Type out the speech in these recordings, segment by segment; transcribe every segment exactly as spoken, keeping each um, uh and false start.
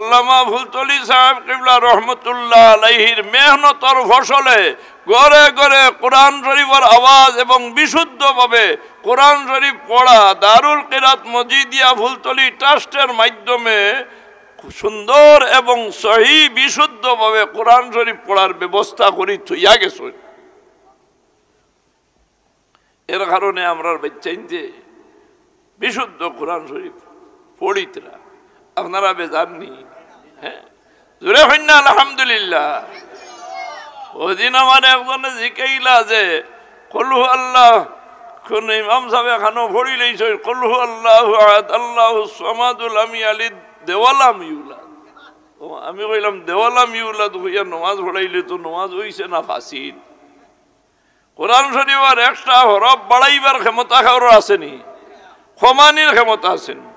আল্লামা ফুলতলি সাহেব কিবলা রহমতুল্লাহ আলাইহির মেহনতর ফসলে ঘরে ঘরে কোরআন শরীফর আওয়াজ এবং বিশুদ্ধভাবে কোরআন শরীফ পড়া দারুল কিরাত মজিদিয়া ফুলতলি ট্রাস্টের মাধ্যমে সুন্দর এবং সহি বিশুদ্ধভাবে কোরআন শরীফ পড়ার ব্যবস্থা করি থইয়া গেছইন। এর কারণে আমরার বাচ্চাইন্তে বিশুদ্ধ কোরআন শরীফ পড়িতরা। আপনারা বেজার নি? হ্যাঁ, জোরে কইন না আলহামদুলিল্লাহ। ওদিন আমার একজনে জিকাইলা যে কলহু আল্লাহ, কোন ইমাম সাহেব এখানো পড়িলেই সই, কলহু আল্লাহু আহাদ, আল্লাহু সামাদু, লাম ইয়ালিদ ওয়া লাম ইউলাদ। ও, আমি কইলাম, ওয়া লাম ইউলাদ কইয়া নমাজ পড়াইলে তো নমাজ অইছে না ফাসিদ। কোরআন শরীফর একটা হরফ বাড়াইবার ক্ষমতা কারোর আছে নি? কমানির ক্ষমতা আছে নি?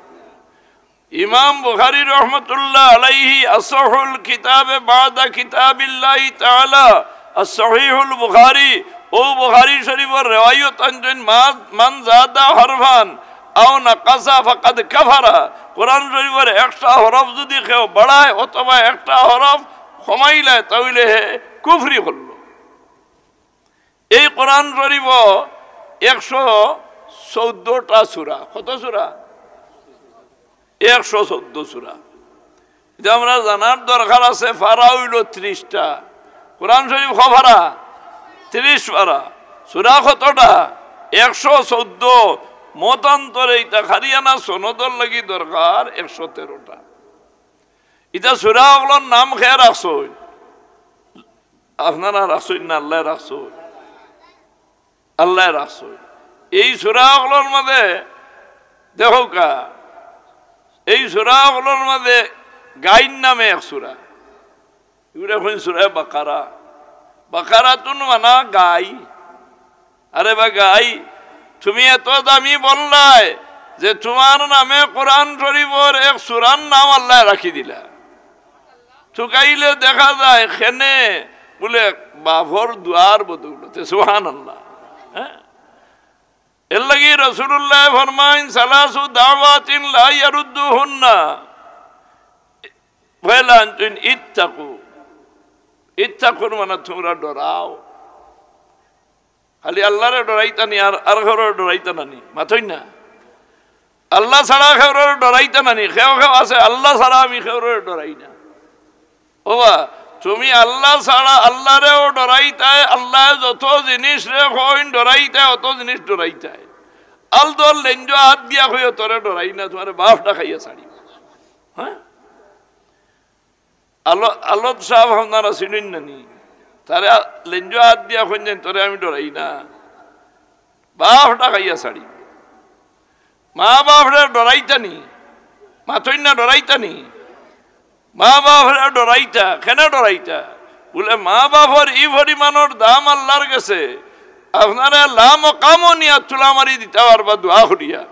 ইমাম বুখারী রহমতুল্লাহ আলাইহি আসহুল কিতাবে বাদা কিতাবিল্লাহি তাআলা, আস-সহিহুল বুখারী, ও বুখারী শরীফর রেওয়ায়ত আনছইন, মা-, মান জাদা হারফান আও নাকাসা ফাকাদ কাফারা। কোরআন শরীফর একটা হরফ যদি কেউ বাড়ায় অথবা একটা হরফ কমাইলায়, তাহলে হে কুফরি করলো। এই কোরআন শরীফ একশো চৌদ্দটা সূরা। কত সূরা? একশো চৌদ্দ সূরা। এটা আমরা জানার দরকার আছে। পারা অইল ত্রিশটা। কোরআন শরীফ ক পারা? ত্রিশ পারা। সূরা কতটা? একশো চৌদ্দ। মতান্তরে এটা খারিয়ানা সনদর লাগি দরকার একশো তেরোটা। ইটা সূরা অকলর নাম কে রাখছইন? আপনারা রাখছইন না আল্লায় রাখছইন? আল্লায় রাখছইন। এই সূরা অকলর মাঝে দেখউক্কা, এই সূরা অকলর মাঝে গাইন নামে এক সূরা, ইগুরে কইন সূরা বাকারা। বাকারাতুন মানা গাই। আরে বা গাই, তুমি এত দামি বললায় যে তুমার নামে কোরআন শরীফর এক সূরার নাম আল্লায় রাখি দিলা। তুকাইলে দেখা যায় কেনে বুলে বাফর দোয়ার বদৌলতে। সুবহানাল্লাহ। হ্যাঁ? এর লাগি রাসূলুল্লায় ফরমাইন, "সালাসু দাওয়াতিন লা ইয়ারুদ্দুহুন্না।" পয়লা আনছইন ইত্তাকু। ইত্তাকুর মানে তুমরা ডরাও। খালি আল্লারে ডরাইতা নি, আর, আর কেউরে ডরাইতা না নি, মাতইন না। আল্লা ছাড়া কেউরে ডরাইতা না নি, কেউ কেউ আছে, "আল্লা ছাড়া আমি কেউরে ডরাই না।" ওবা, তুমি আল্লা ছাড়া, আল্লারেও ডরাইতায়, আল্লায় যত জিনিসরে কইন ডরাইতায়, অত জিনিস ডরাইতায়। আলদর লেঞ্জো আত দিয়া কইও, "তোরে ডরাই না, তুমারে বাফ ডাকাইয়া ছাড়ি।" হ্যাঁ? আলো-, আলদ সাহেব আপনারা চিনইন না নি? তারে আ-, লেঞ্জো আত দিয়া কইন যেন, "তোরে আমি ডরাই না, বাফ ডাকাইয়া ছাড়ি।" মা বাফরে ডরাইতা নি? মাতইন না, ডরাইতা নি? মা বাফরে ডরাইতা, কেনে ডরাইতা? বুলে, মা বাফর ই পরিমাণর দাম আল্লার গেছে, আপনারা লা মকামো নিয়া তুলা মারি দিতা পারবা দোয়া করিয়া।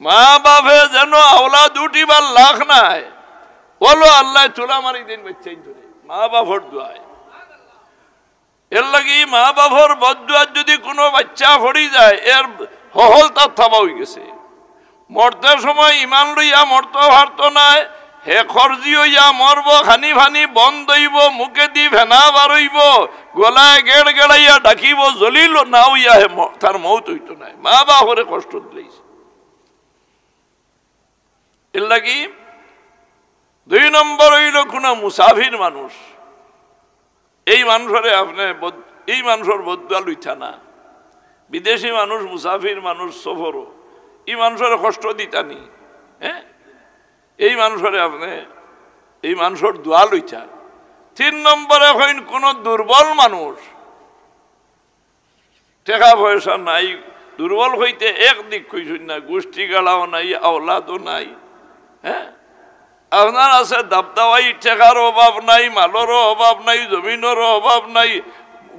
মা বাফে যেন আওলাদ উঠিবার লাখ নাই, অলো আল্লায় তুলা মারি দিন বাচ্চাইন্তরে, মা বাফর দোয়ায়। এর লাগি মা বাফর বদদোয়াত যদি কুনু বাচ্চা পড়ি যায়, এর হহল তার থাবা অইগেছে। মরতে সময় ইমান লইয়া মরতো পারতো নায়, হে খরজি অইয়া মরবো, খানি ফানি বন্ধ অইবো, মুখেদি ফেনা বারইবো, গলায় গেড় গেড়াইয়া ডাকিবো, জলিল না অইয়া হে ম-, তার মউত অইতো নায়। মা বাফরে কষ্ট দিলাইছে। এর লাগি দুই নম্বর অইলো কুনু মুসাফির মানুষ, এই মানুষরে আপনে বদ-, এই মানুষর বদদোয়া লইতা না। বিদেশি মানুষ, মুসাফির মানুষ, সফরো, ই মানুষরে কষ্ট দিতা নি, হ্যাঁ? এই মানুষরে আপনে, এই মানুষর দোয়া লইতা। তিন নম্বরে কইন কুনু দুর্বল মানুষ, টেকা পয়সা নাই, দুর্বল অইতে এক দিক কইছইন না, গুষ্টি গাড়াও নাই, আওলাদও নাই। হ্যাঁ, আপনার আছে দাবদাবাই, টেকার অভাব নাই, মালর অভাব নাই, জমিনর অভাব নাই,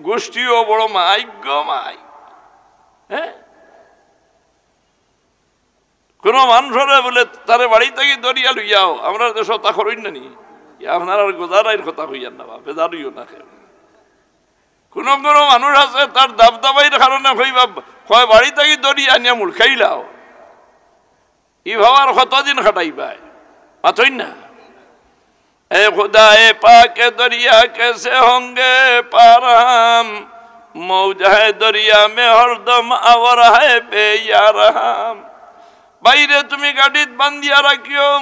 গুষ্টিও বড় মাই গো মাই। হ্যাঁ, কুনু মানুষরে বুলে তারে বাড়ি থাকি ধরিয়া লইয়াও, আমরার দেশো তা করইন না নি? ই আপনারার গুজারাইর কথা কইয়ার না বা, বেজার অইও না কেউ। কুনু কুনু মানুষ আছে তার দাবদাবাইর কারণে কইবা, কয় বাড়ি থাকি ধরিয়া আনিয়া মুলকাইলাও। ই ভাবার কতদিন খাটাইবায়? মাতইন না। اے خدائے پاک، دریا کیسے ہوں گے پار ہم؟ موجہ دریا میں ہر دم آور ہے بے یار ہم۔ ভাইরে তুমি গাড়িত বান্ধিয়া রাখিও,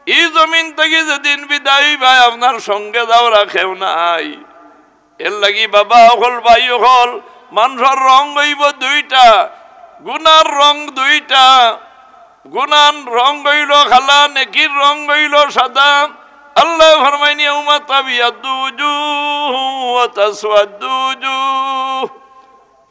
ই জমিন থাকি যেদিন বিদায় অইবায় আপনার সঙ্গে যাওরা কেউ নাই। এর লাগি বাবা অকল, ভাই অকল, মানষর রং অইবো দুইটা, গুনার রং দুইটা। গুনার রং অইলো কালা, নেকির রং অইলো সাদা। আল্লায় ফরমাইন, يوم تبيض وجوه وتسود وجوه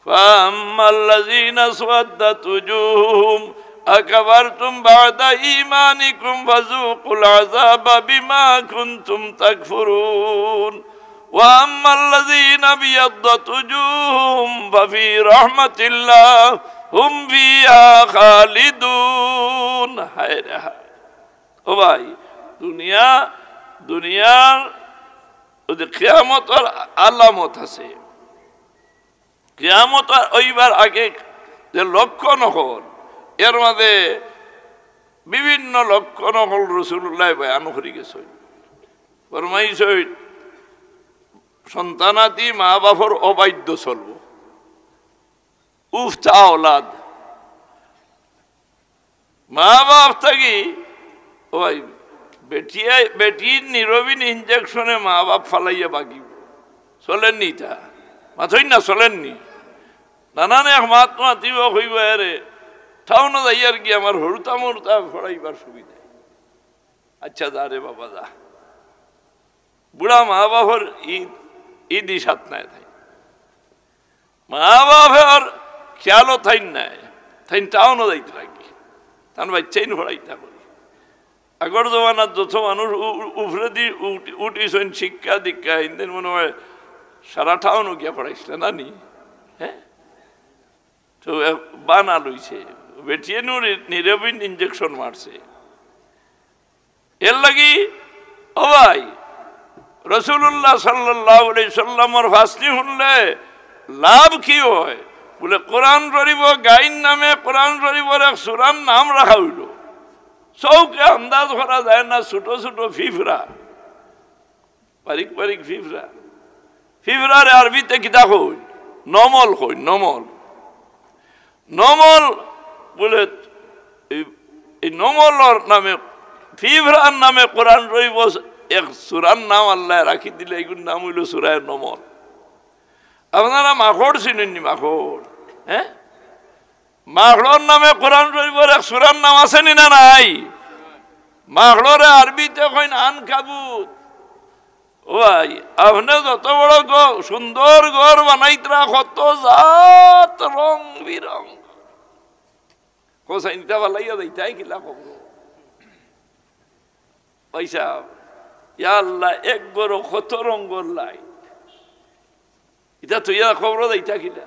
فأما الذين اسودت وجوههم أكفرتم بعد إيمانكم فذوقوا العذاب بما كنتم تكفرون وأما الذين ابيضت وجوههم ففي رحمة الله هم فيها خالدون। হায় রে হায়। ও ভাই, দুনিয়া, দুনিয়ার ওই যে কিয়ামতর আলামত আছে। কিয়ামত অইবার আগে যে লক্ষণ অকল, এর মাঝে বিভিন্ন লক্ষণ অকল রাসুলুল্লায় বয়ান করি গেছইন। ফরমাইছইন, সন্তানাদি মা বাপর অবাধ্য চলবো, উফতা আওলাদ। মা বাপ থাকি, ও ভাই, বেটিয়ে, বেটির নিরবিন ইঞ্জেকশনে মা বাপ ফালাইয়া বাগিবো। চলের নি ইতা? মাতইন না, চলের নি? নানান এক মাত মাতিবো, কইবো, "এরে, টাউনো যাইয়ার গি আমার হুরুতা মুরুতা পড়াইবার সুবিধা।" আচ্ছা, যা রে বাবা, যা। বুড়া মা বাপর ই, ই দিশাত নাই তাইন। মা বাপর খেয়ালও তাইন নাই, তাইন টাউনো যাইতে লাগি, তান বাচ্চাইন পড়াইতা করি। আগর জমানাত যত মানুষ উ-, উ-, উপরেদি উঠি-, উঠিছইন শিক্ষা দীক্ষা, হিন্দিন মনে হয় সারা টাউনো গিয়া পড়াইছলা না নি? হ্যাঁ? তো এ বানা লইছে, বেটিয়ে নুরি-, নিরবিন ইঞ্জেকশন মারছে। এর লাগি, ও ভাই, রাসুলুল্লাহ সাল্লাল্লাহু আলাইহি সাল্লামর ফাসনি হুনলে লাভ কি হয়? বুলে, কোরআন শরীফ গাইন নামে কোরআন শরীফর এক সুরার নাম রাখা অইলো। চউখে আন্দাজ করা যায় না, ছোট ছোট ফিফরা, বারিক বারিক ফিফরা। ফিফরারে আরবিতে কিতা coin? Normal coin, normal. Normal বুলে, এই, এই নমলর নামে, ফিফরার নামে কোরআন শরীফ এক সুরার নাম আল্লায় রাখি দিলে, এইগুর নাম অইলো সুরায় নমল। আপনারা মাকড় চিনইন নি? মাকড়, হ্যাঁ? মাকড়র নামে কোরআন শরীফর এক সুরার নাম আছে নি না নাই? মাকড়রে আরবিতে কইন আনকাবুত। ও ভাই, আপনে যত বড় ঘ-, সুন্দর ঘর বানাইতরা, কত জাত রং বিরং। কোসাইনটা বালাইয়া যাইতায় কিলা কবর? পয়সা, ইয়া আল্লাহ, এক ঘরো কত রঙর লাইট। ইটা থইয়া কবরো যাইতা কিলা?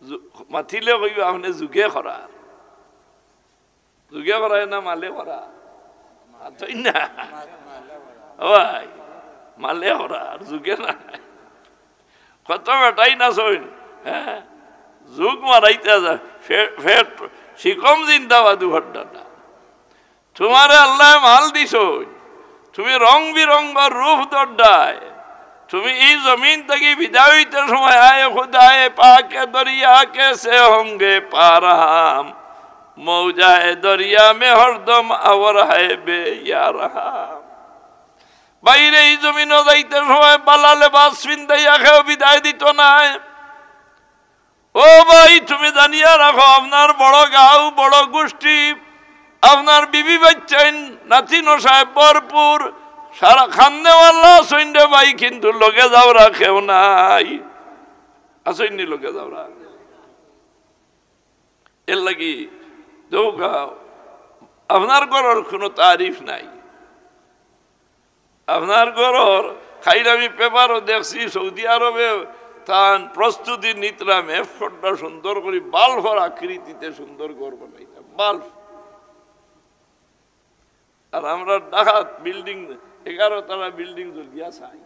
যু-, মাতিলে কইবা, "আপনে যুগে করার।" যুগে করায় না মালে করার? মাতইন না। ও ভাই, মালে করার, যুগে না। কত বেটাইন আছইন, হ্যাঁ? যুগ মারাইতা যা, ফে-, ফেট, শিকম জিন্দাবাদ উহার ডাটা। তুমারে আল্লায় মাল দিছইন, তুমি রং বিরঙ্গ রূপ ধররায়, তুমি ই জমিন থাকি বিদায় অইতে সময়, আয় খুদায়ে পাকে দরিয়া কেসে হোঙ্গে পার হাম, মৌজায়ে দরিয়া মে হরদম আওর হায় বে ইয়ার হাম। বাইরে ই জমিনো যাইতে সময় বালা লেবাস পিন্দাইয়া কেউ বিদায় দিতো নায়। ও ভাই, তুমি জানিয়া রাখো, আপনার বড় গাঁও, বড় গুষ্টি, আপনার বিবি বাইচ্চাইন, নাতি নশায় ভরপুর, সারা খান্দেওয়ালা আছইন রে ভাই, কিন্তু লগে যাওরা কেউ নাই। আছইন নি লগে যাওরা? এর লাগি দৌগাও, আপনার ঘরর কুনু তারিফ নাই। আপনার ঘরর, কাইল আমি পেপারো দেখছি, সৌদি আরবে তান প্রস্তুতি নিতরা, ম্যাপ কররা সুন্দর করি, বাল্বর আকৃতিতে সুন্দর ঘর বানাইতা, বাল্ব। আর আমরা ঢাকাত বিল্ডিং, এগারো তলা বিল্ডিং জ্বলিয়া ছাই।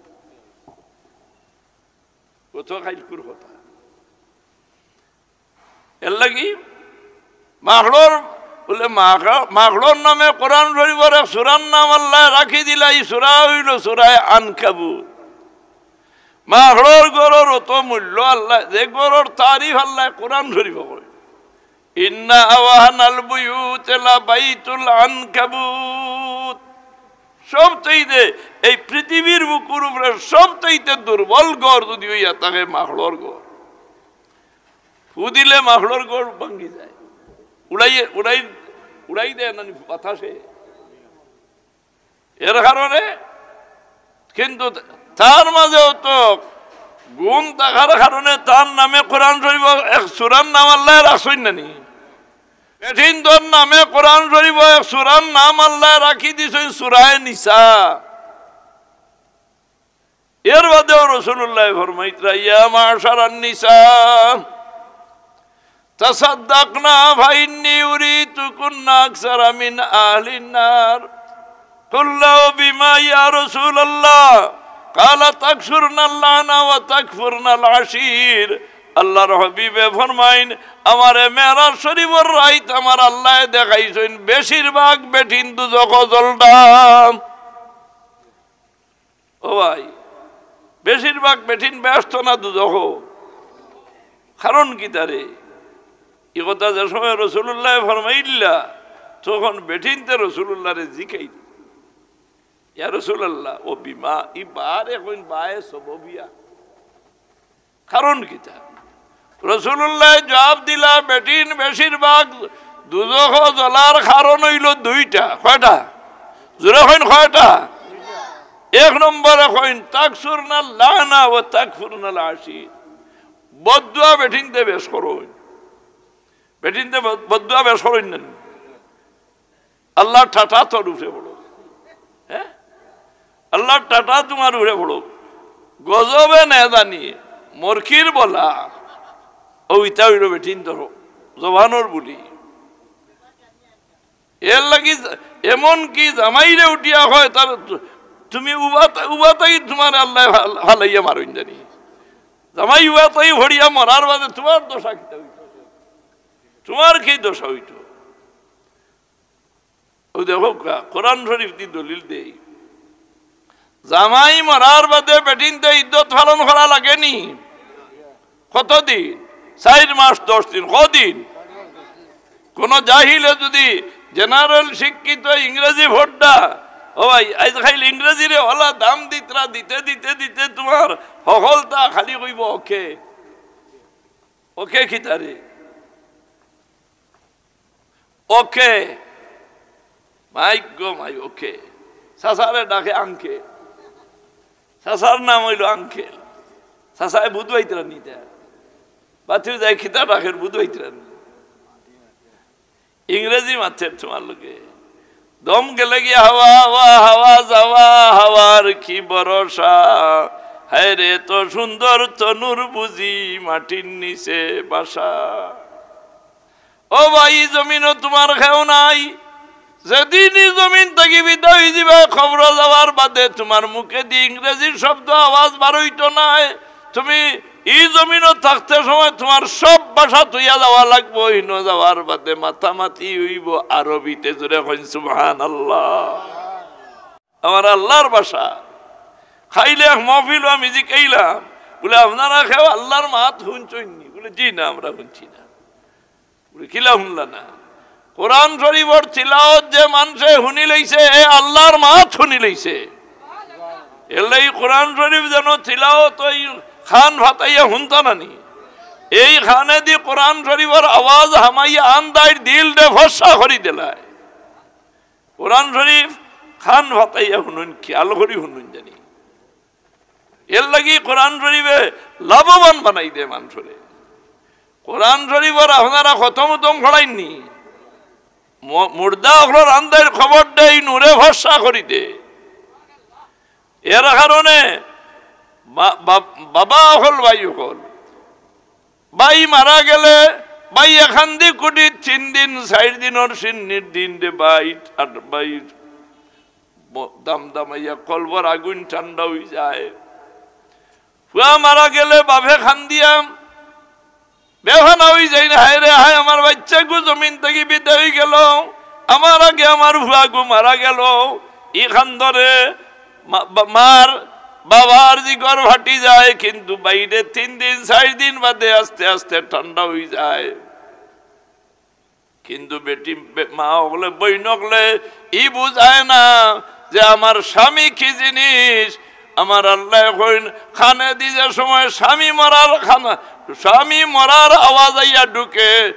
কত কাইলকুর কথা। এর লাগি মাকড়র বুলে, "মাখড়-, মাখড়র নামে কোরআন শরীফর এক সূরার নাম আল্লায় রাখি দিলা, ই সূরা অইলো সূরায়ে আনকাবুত।" মাখড়র ঘরর অত মূল্য আল্লায়, যে ঘরর তারিফ আল্লায় কোরআন শরীফো কইন, "ইন্না আওহানাল বুয়ুতি লাবাইতুল আনকাবুত।" সবচাইতে, এই পৃথিবীর বুকুর উপরে সবচাইতে দুর্বল ঘর যুদি অইয়া থাকে, মাখড়র ঘর। ফু দিলে মাখড়র ঘর ভাঙ্গি যায়, উড়াই, উড়াই, উড়াই দেয় না নি বাতাসে। এর কারণে কিন্তু তার মাঝেও তো গুণ থাকার কারণে তার নামে কোরআন শরীফো এক সূরার নাম আল্লায় রাখছইন না নি? বেটিন্তর নামে কোরআন শরীফো এক সূরার নাম আল্লায় রাখি দিছইন সূরায়ে নিসা। এর বাদেও রাসূলুল্লায় ফরমাইতরা, "ইয়া মাশারান নিসা, তাসাদ্দাকনা ফাইন্নী উরিতুকুন্না আকসারা মিন আহলিন নার।" কুলনা, "ওয়া বিমা ইয়া রাসূলাল্লাহ?" ক্বালা, "তাকসুরনাল লানা ওয়া তাকফুরনাল আশীর।" আল্লাহর হাবিবে ফরমাইন, "আমারে মেরাজ শরীফর রাইত আমার আল্লায় দেখাইছইন, বেশিরভাগ বেটিন দুজখো জ্বলতা।" ও ভাই, বেশিরভাগ বেটিন বেহেস্তো না দুজখো? কারণ কিতা রে? ই কথা যে সময় রাসূলুল্লায় ফরমাইলা, তখন বেটিন্তে রাসূলুল্লাহরে জিকাইল, "ইয়া রাসূলাল্লাহ, ওয়া বিমা?" ই বারে কইন বায়ে সববিয়া। কারণ কিতা? রাসূলুল্লায় জুয়াব দিলা, বেটিন বেশিরভাগ দুজখো জ্বলার কারণ অইলো দুইটা। কয়টা? জোরে কইন, কয়টা? এক নম্বরে কইন, "তাকসুরনাল লানা ওয়া তাকফুরনাল আশীর।" বদদোয়া বেটিন্তে বেশ করইন। বেটিন্তে বদ-, বদদোয়া বেশ করইন না নি? "আল্লাহর ঠাটা তোর উপরে পড়ুক।" হ্যাঁ? "আল্লাহর ঠাটা তুমার উপরে পড়ুক।" গজবে না জানি, মরকির বলা। ও ইতা অইলো বেটিন্তর জবানর বুলি। এর লাগি এমন কি জামাইরে উঠিয়া কয়, তার তুমি উবাতা-, উবাতাই তুমারে আল্লায় ফাল-, ফালাইয়া মারইন জানি। জামাই উবাতাই হরিয়া মরার বাদে তুমার দশা কিতা অইতো? তুমার কি দশা অইতো? ও দেখো কা-, কোরআন শরীফ দি দলিল দেই। জামাই মরার বাদে বেটিন্তে ইদ্দত পালন করা লাগে নি? কতদিন? চাইর মাস দশ দিন। কদিন? কোন জাহিলে যুদি general শিক্ষিত ইংরেজি পড়তা, ও ভাই, আইজ খাইল ইংরেজিরে অলা দাম দিতরা, দিতে দিতে দিতে তুমার হকলতা খালি কইবো ওকে। ওকে কিতা রে? ওকে। মাই গো মাই, ওকে। চাচারে ডাকে আঙ্কেল। চাচার নাম অইলো আঙ্কেল। চাচায় বুঝ পাইতরা নি তা? বাতিও যায় কিতা ডাকের বুঝ পাইতরা নি? ইংরেজি মাতের তুমার লগে। দম গেলে গিয়া হাওয়া, হাওয়া, হাওয়া, যাওয়া, হাওয়ার কি ভরসা। হায় রে, এত সুন্দর তনুর বুঝি মাটির নিচে বাসা। ও ভাই, ই জমিনো তুমার কেউ নাই। যেদিন ই জমিন থাকি বিদায় অইযিবায়, কবরো যাওয়ার বাদে তুমার মুখেদি ইংরেজি শব্দ আওয়াজ বারইতো নায়। তুমি ই জমিনো থাকতে সময় তুমার সব ভাষা থইয়া যাওয়া লাগবো। হিনো যাওয়ার বাদে মাতামাতি অইবো আরবিতে। জোরে কইন সুবহানাল্লাহ। আমার আল্লাহর ভাষা। খাইলে এক মহফিলো আমি জিকাইলাম, বুলে, "আপনারা কেউ আল্লাহর মাত হুনছইন নি?" বুলে, "জি না, আমরা হুনছি না।" বুলে, "কিলা হুনলা না?" কোরআন শরীফর তিলাওত যে মানষে হুনি লইছে, এ আল্লাহর মাত হুনি লইছে। এর লাগি কোরআন শরীফ যেন তিলাওত অই কান ফাতাইয়া হুনতা না নি। এই কানেদি কোরআন শরীফর আওয়াজ হামাইয়া আন্দাইর দিলরে ফর্সা করি দিলায়। কোরআন শরীফ কান ফাতাইয়া হুনইন, খেয়াল করি হুনইন জানি। এর লাগি কোরআন শরীফে লাভবান বানাই দে মানষরে। কোরআন শরীফর আপনারা খতম উতম পড়াইন নি? ম-, মুর্দা অকলর আন্দাইর খবর দেই, নূরে ফর্সা করি দে। এর কারণে বা-, বা-, বাবা অকল, ভাই অকল, ভাই মারা গেলে, ভাই এখান দি কুটি তিন দিন, চাইর দিনর সিন্নির দিন দে ভাই, আর ভাই ব-, দাম দামাইয়া কলবর আগুন ঠান্ডা অই যায়। ফুয়া মারা গেলে বাফে খান্দিয়া বেফানা অই যাইন, হায় রে হায়, আমার বাইচ্চাগু জমিন থাকি বিদায় অই গেল, আমার আগে আমার ফুয়াগু মারা গেল। ই কান্দরে মা-, বা-, মার, বাবার জিগর ফাটি যায়, কিন্তু বাইরে তিন দিন, চাইর দিন বাদে আস্তে আস্তে ঠান্ডা অই যায়। কিন্তু বেটি, বে-, মা অকলে, বইন অকলে, ই বুঝায় না যে আমার স্বামী কি জিনিস। আমার আল্লায় কইন, কানেদি যে সময় স্বামী মরার কান-, স্বামী মরার আওয়াজ আইয়া ঢুকে,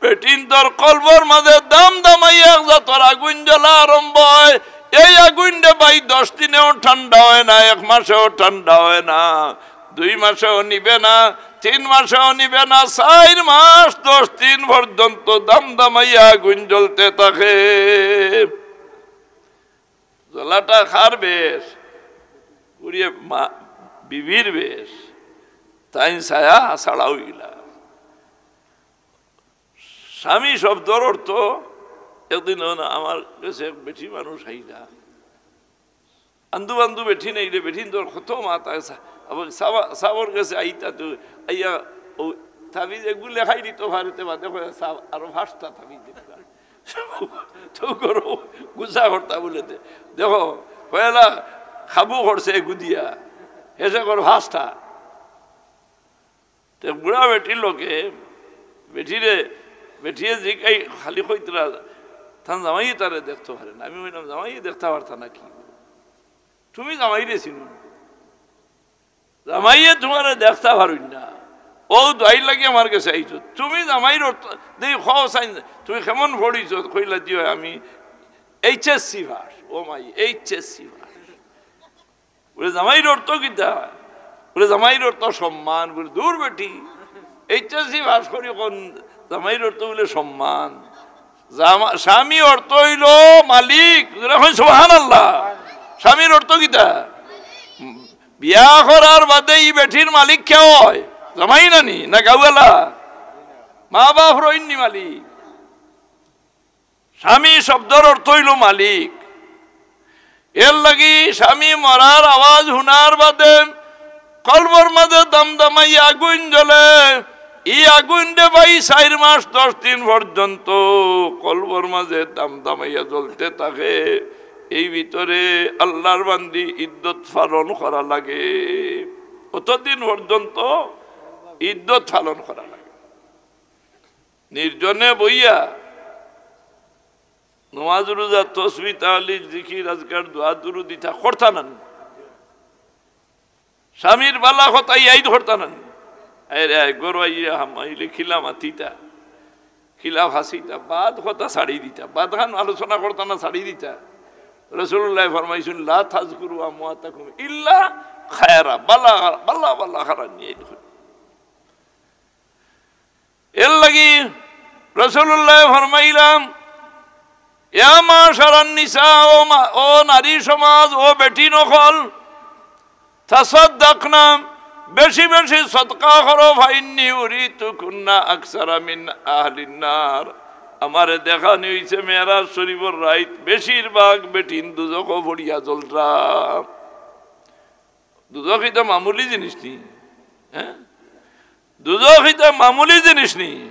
বেটিন্তর কলবর মাঝে দাম দামাইয়া এক জাতর আগুইন জ্বলা আরম্ভ অয়। এই আগুইন রে ভাই দশ দিনেও ঠান্ডা অয় না, এক মাসেও ঠান্ডা অয় না, দুই মাসেও নিবে না, তিন মাসেও নিবে না, চাইর মাস দশ দিন পর্যন্ত দাম দামাইয়া আগুইন জ্বলতে থাকে। জ্বলাটা কার বেশ? বুড়িয়ে মা, বিবির বেশ। তাইন ছায়া ছাড়া অইলা। স্বামী শব্দর অর্থ, একদিন অন আমার গেছে এক বেটি মানুষ আইলা, আন্দু বান্দু বেটি নাই রে, বেটিন্তর কত মাত আছে। আবার সাবা-, সাবর গেছে আইতা তো, আইয়া ও তাবিজ এগু লেখাই দিত পারে, তে বাদে কয়, "সাব, আরো পাঁচটা তাবিজ দিবা।" তো করো, গুছা করতা বুলে দে। দেখো, পয়লা খাবু করছে এগু দিয়া, হেষে কর পাঁচটা। তে বুড়া বেটির লগে, বেটিরে, বেটিয়ে জিকাই খালি কইতরা, "তান জামাইয়ে তারে দেখতো পারে না।" আমি কইলাম, "জামাইয়ে দেখতা পারতা না কি? তুমি জামাইরে চিনো না। জামাইয়ে তুমারে দেখতা পারইন না। অউ দোয়াইর লাগি আমার গেছে আইছো। তুমি জামাইর অর্থ, দেই কও চাইন, তুমি কেমন পড়িছো?" কইলা, "জি অয়, আমি এইচএসসি পাস।" ও মাই, এইচএসসি পাস। বুলে, "জামাইর অর্থ কিতা?" বুলে, "জামাইর অর্থ সম্মান।" বুলে, "দূর বেটি, এইচএসসি পাস করি কোন জামাইর অর্থ?" বুলে, "সম্মান।" জামা-, স্বামী অর্থ অইলো মালিক। জোরে কইন সুবহানাল্লাহ। স্বামীর অর্থ কিতা? বিয়া করার বাদে ই বেটির মালিক কে অয়? জামাই নানি, না গাউআলা? মা বাফ রইননি মালিক? স্বামী শব্দর অর্থ অইলো মালিক। এর লাগি স্বামী মরার আওয়াজ হুনার বাদে কলবর মাঝে দামদামাইয়া আগুইন জ্বলে। ই আগুইন রে ভাই চাইর মাস দশ দিন পর্যন্ত কলবর মাঝে দামদামাইয়া জ্বলতে থাকে। এই ভিতরে আল্লাহর বান্দি ইদ্দত পালন করা লাগে। অতদিন পর্যন্ত ইদ্দত পালন করা লাগে। নির্জনে বইয়া নমাজ, রোজা, তসবি, তাহলিল, জিকির, আজকার, দোয়া, দুরুদ ইতা করতা না নি? স্বামীর বালা কথা ইয়াদ করতা না নি? আরে, আরে, ঘরো আইয়া হামাইলে কিলা মাতিতা, কিলা হাসিতা, বাদ কথা ছাড়ি দিতা, বাদ খান আলোচনা করতা না, ছাড়ি দিতা। রাসূলুল্লাহ ফরমাইছইন, "লা তাজকুরু আমওয়াতাকুম ইল্লা খায়রা", বালা, বালা, বালা খারাপ নিয়ে আইল। এর লাগি রাসূলুল্লাহ ফরমাইলা, "ইয়া মাশারান নিসা, ও মা-, ও নারী সমাজ, ও বেটিন অকল, তাসাদ্দাকনা, বেশি বেশি সদকা করো, ফাইন্নি উরিতুকুন্না আকসারা মিন আহলিন নার।" আমারে দেখানি অইছে মেরাজ শরীফর রাইত বেশিরভাগ বেটিন দুজখো পড়িয়া জ্বলরা। দুজখ ইতা মামুলি জিনিস নি, হ্যাঁ? দুজখ ইতা মামুলি জিনিস নি।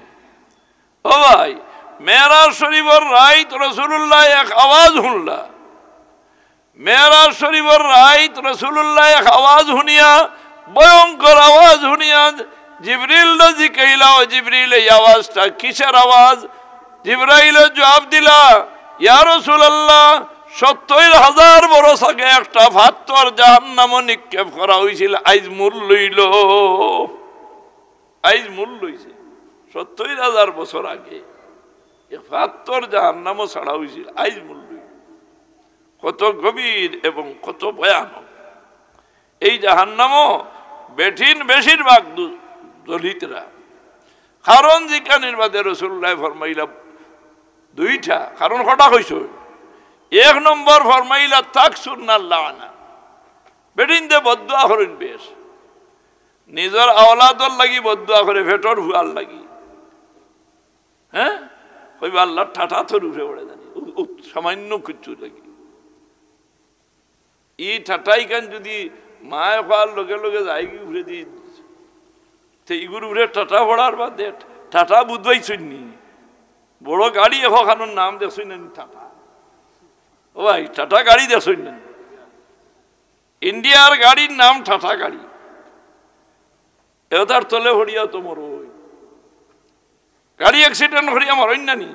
ও ভাই, মেরাজ শরীফর রাইত রাসূলুল্লাহ এক আওয়াজ হুনলা। মেরাজ শরীফর রাইত রাসূলুল্লাহ এক আওয়াজ হুনিয়া, ভয়ঙ্কর আওয়াজ হুনিয়া, জিবরিলরে জিকাইলা, "ও জিবরিল, এই আওয়াজটা কিসের আওয়াজ?" জিবরাইলে জবাব দিলা, "ইয়া রাসূলুল্লাহ, সত্তইর হাজার বরস আগে একটা পাথর জাহান্নামো নিক্ষেপ করা অইছিল, আইজ মূল লইলো।" আইজ মূল লইছে। সত্তইর হাজার বছর আগে এক পাথর জাহান্নামো ছাড়া অইছিল, আইজ মূল লইল। কত গভীর এবং কত ভয়ানক। এই জাহান্নামো বেটিন বেশিরভাগ দু-, জ্বলিতরা। কারণ জিকানির বাদে রাসূলুল্লাহ ফরমাইলা দুইটা, কারণ কটা কইছইন? এক নম্বর ফরমাইলা, "তাকসুরনাল লানা।" বেটিন্তে বদদোয়া করইন বেশ। নিজর আওলাদর লাগি বদদোয়া করে, পেটর ফুয়ার লাগি। হ্যাঁ? কইবা, "আল্লাহ ঠাটা তোর উপরে পড়ে জানি, উ-, উ-, সামান্য কিচ্ছু লাগি।" ই ঠাটাই খান যদি মায় কওয়ার লগে লগে যায়গি উপরেদি, তে ইগুর উপরে টাটা পড়ার বাদে টাটা বুঝবাইছইন নি? বড় গাড়ি এখনর নাম দেখছইন না নি টাটা? ও ভাই, টাটা গাড়ি দেখছইন না নি? ইন্ডিয়ার গাড়ির নাম টাটা গাড়ি। এটার তলে পড়িয়া তো মরইন। গাড়ি accident করিয়া মরইন না নি?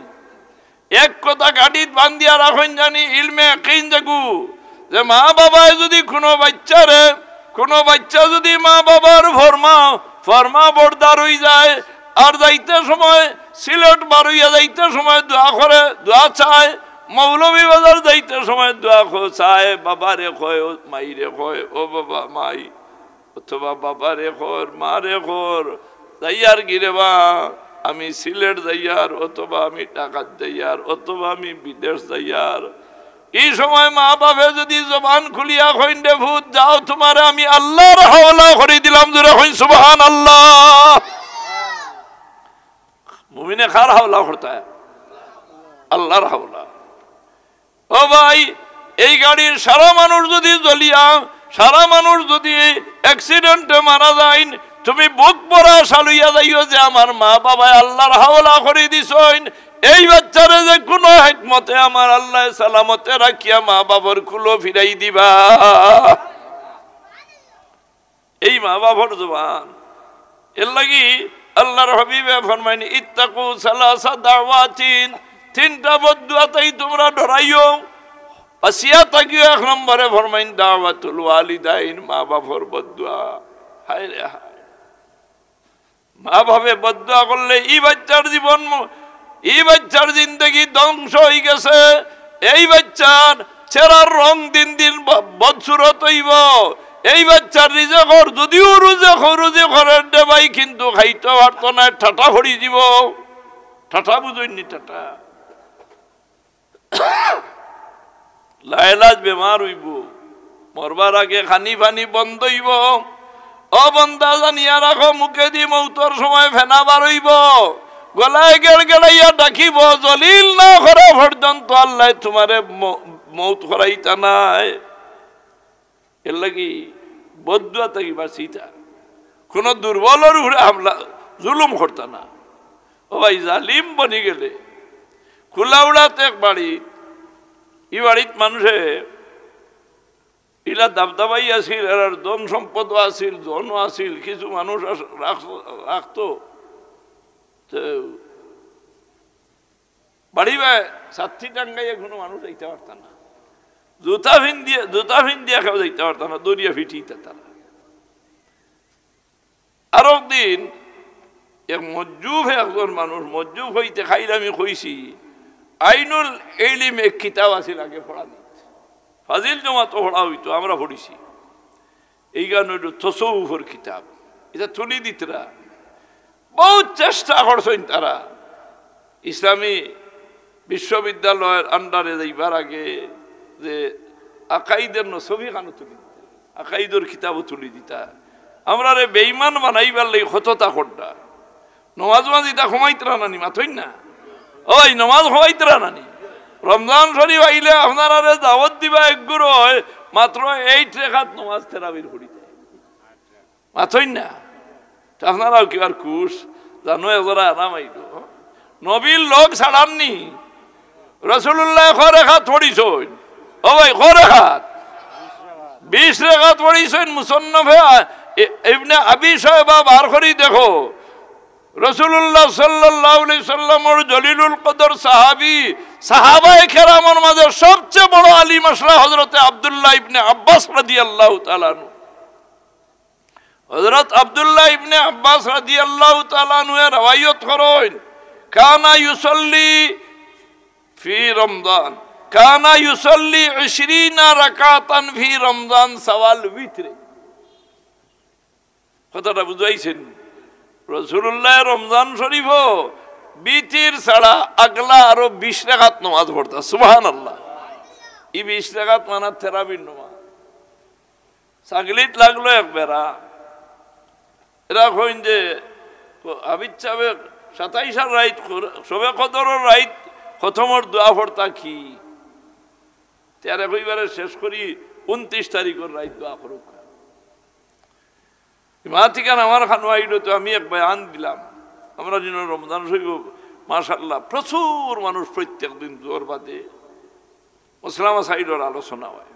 এক কথা গাড়িত বান্ধিয়া রাখইন জানি ইলমে ইয়াকিন যেগু, যে মা বাবায় যুদি কুনু বাইচ্চারে, কুনু বাইচ্চা যুদি মা বাবার ফরমা, ফরমাবরদার অইযায়, আর যাইতে সময় সিলেট বারইয়া যাইতে সময় দোয়া করে, দোয়া চায়, মৌলভীবাজার যাইতে সময় দোয়া খ-, চায়, বাবারে কয়, ও মাইরে কয়, ও বাবা, মাই, অথবা বাবারে কর, মারে কর, যাইয়ার গিরে বা, আমি সিলেট যাইয়ার, অথবা আমি ঢাকাত যাইয়ার, অথবা আমি বিদেশ যাইয়ার। ই সময় মা বাপে যুদি জবান খুলিয়া কইন, "রে পুত, যাও, তুমারে আমি আল্লার হাওলা করি দিলাম", জোরে কইন, "সুবহানাল্লাহ।" মুমিনে কার হাওলা করতা? আল্লার হাওলা। ও ভাই, এই গাড়ির সারা মানুষ যুদি জ্বলিয়া, সারা মানুষ যুদি accident-এ মারা যাইন, তুমি বুক ভরা আশা লইয়া যাইও যে আমার মা বাবায় আল্লার হাওলা করি দিছইন। এই বাইচ্চারে যে কুনু হেকমতে আমার আল্লায় সালামতে রাখিয়া মা বাবার কুলো ফিরাই দিবা। এই মা বাবার জবান। এরলাগি আল্লার হাবিবে ফরমাইন, "ইত্তাকু সালাসা দাওয়াতিন", তিনটা বদদোয়া থাকি তুমরা ডরাইও, বাচিয়া থাকিও। এক নম্বরে ফরমাইন, "দাওয়াতুল ওয়ালিদাইন", মা বাবার বদদোয়া। হায় রে হায়, মা বাপে বদদোয়া করলে ই বাইচ্চার জীবন ম-, ই বাইচ্চার জিন্দেগি ধ্বংস অইগেছে। এই বাইচ্চার চেহারার রং দিন দিন ব-, বদসুরত অইবো। এই বাইচ্চার রিজেকর, যুদিও রুজেক, রুজি করের রে ভাই, কিন্তু খাইতো পারতো নায়, টাটা পড়ি যিবো। টাটা বুঝইন নি, টাটা। লাইলাজ বেমার অইবো, মরবার আগে খানি পানি বন্ধ অইবো। ও বন্দা, জানিয়া রাখো, মুখেদি মৌতর সময় ফেনা বার অইবো, গলায় গেড়গেড়াইয়া ডাকিবো, জলিল না করা পর্যন্ত আল্লায় তুমারে ম-, মৌত করাইতা নায়। এরলাগি বদদোয়া থাকি বাচিতা। কুনু দুর্বলর উপরে হামলা, জুলুম করতা না। ও ভাই, জালিম বনি গেলে, কুলাউড়াত এক বাড়ি, ই বাড়িত মানুষে ইলা দাবদাবাই আছিল, এরার ধন সম্পদও আছিল, জনও আছিল, কিছু মানুষ আস-, রাখ-, রাখতো। তো বাড়ি বায় ছাত্তি টাঙ্গাইয়া কুনু মানুষ যাইতা পারতা না, জুতা ফিন্দিয়া, জুতা ফিন্দিয়া কেউ যাইতা পারতা না, দরিয়া ফিটিতা তারা। আরক দিন এক মজ্জুব একজন মানুষ, মজ্জুব অইতে খাইল আমি কইছি, আইনুল ইলিম এক কিতাব আছিল আগে পড়া দিত, ফাজিল জমাতো পড়া অইতো, আমরা পড়ছি। এইখান অইলো তসৌফর কিতাব, ইটা তুলি দিতরা। বউত চেষ্টা করছইন তারা ইসলামী বিশ্ববিদ্যালয়র under-এ যাইবার আগে যে আকাইদের নসবি খানো তুলি দিতা, আকাইদর কিতাবও তুলি দিতা। আমরারে বেঈমান বানাইবার লাগি কততা কররা। নমাজ মাজ ইতা কমাইতরা নানি, মাতইন না। ওই নমাজ কমাইতরা নানি। রমজান শরীফ আইলে আপনারারে দাওয়াত দিবা এক গুরু অয়, মাত্র eight রেকাত নমাজ তেরাবির পড়ি দেয়। মাতইন না। তে আপনারাও কিবার খুশ, জানো এজরা আরাম আইলো। নবীর লগ ছাড়াননি। রাসূলুল্লায় কয় রেকাত পড়িছইন? ও ভাই, কয় রেকাত? বিশ রেকাত পড়িছইন। মুসন্নফে আ-, এ-, ইবনে আবি শাইবা বার করি দেখো। রাসূলুল্লাহ সাল্লাল্লাহু আলাইহি সাল্লামর জলিলুল কদর সাহাবী, সাহাবায়ে কেরামর মাঝে সবচেয়ে বড় আলিম আছলা হযরতে আব্দুল্লাহ ইবনে আব্বাস রাদিয়াল্লাহু তাআলা আনহু। হযরত আব্দুল্লাহ ইবনে আব্বাস রাদিয়াল্লাহু তাআলা আনহুয়ে রেওয়ায়ত করইন, "কানা ইউসাল্লি ফি রমজান, কানা ইউসাল্লি ইশরিনা রাকাতান ফি রমজান সাওয়াল বিতরে।" কথাটা বুঝাইছেন? রাসূলুল্লাহ রমজান শরীফো বিতির ছাড়া আগলা আরো বিশ রেকাত নমাজ পড়তা। সুবহানাল্লাহ। ই বিশ রেকাত মানে তেরাবির নমাজ। ছাগলিত লাগলো এক বেড়া। এরা কইন যে, ক-, হাফিজ সাবে সাতাইশর রাইত, ক-, শবে কদরর রাইত খতমর দোয়া পড়তা কি? তে আরে কইবারে শেষ করি, ঊনত্রিশ তারিখর রাইত দোয়া করুক। ইমা থিকান আমার খানো আইলো তো আমি এক বয়ান দিলাম। আমরা যেন রমজান শরীফ, মাশাআল্লাহ, প্রচুর মানুষ প্রত্যেক দিন জোহর বাদে মসলা মাসাইলর আলোচনা হয়।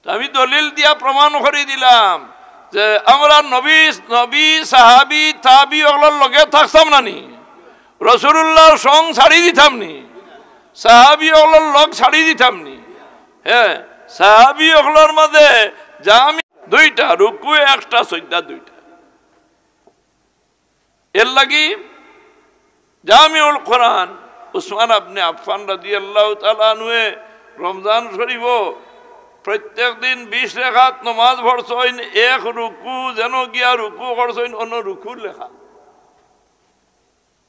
তো আমি দলিল দিয়া প্রমাণ করি দিলাম যে আমরা নবী, নবী, সাহাবী, তাবি অকলর লগে থাকতাম না নি? রসুলুল্লাহর সঙ্গ ছাড়ি দিতাম নি? সাহাবী অকলর লগ ছাড়ি দিতাম নি? হ্যাঁ, সাহাবী অকলর মাঝে জামি দুইটা, রুকু একটা, সইজদা দুইটা। এর লাগি জামিউল কোরআন উসমান আবনে আফফান রাদিয়াল্লাহু তাআলা আনহুয়ে রমজান শরীফো প্রত্যেক দিন বিশ রেকাত নমাজ পড়ছইন, এক রুকু, যেন গিয়া রুকু করছইন, অন্য রুকুর লেখা।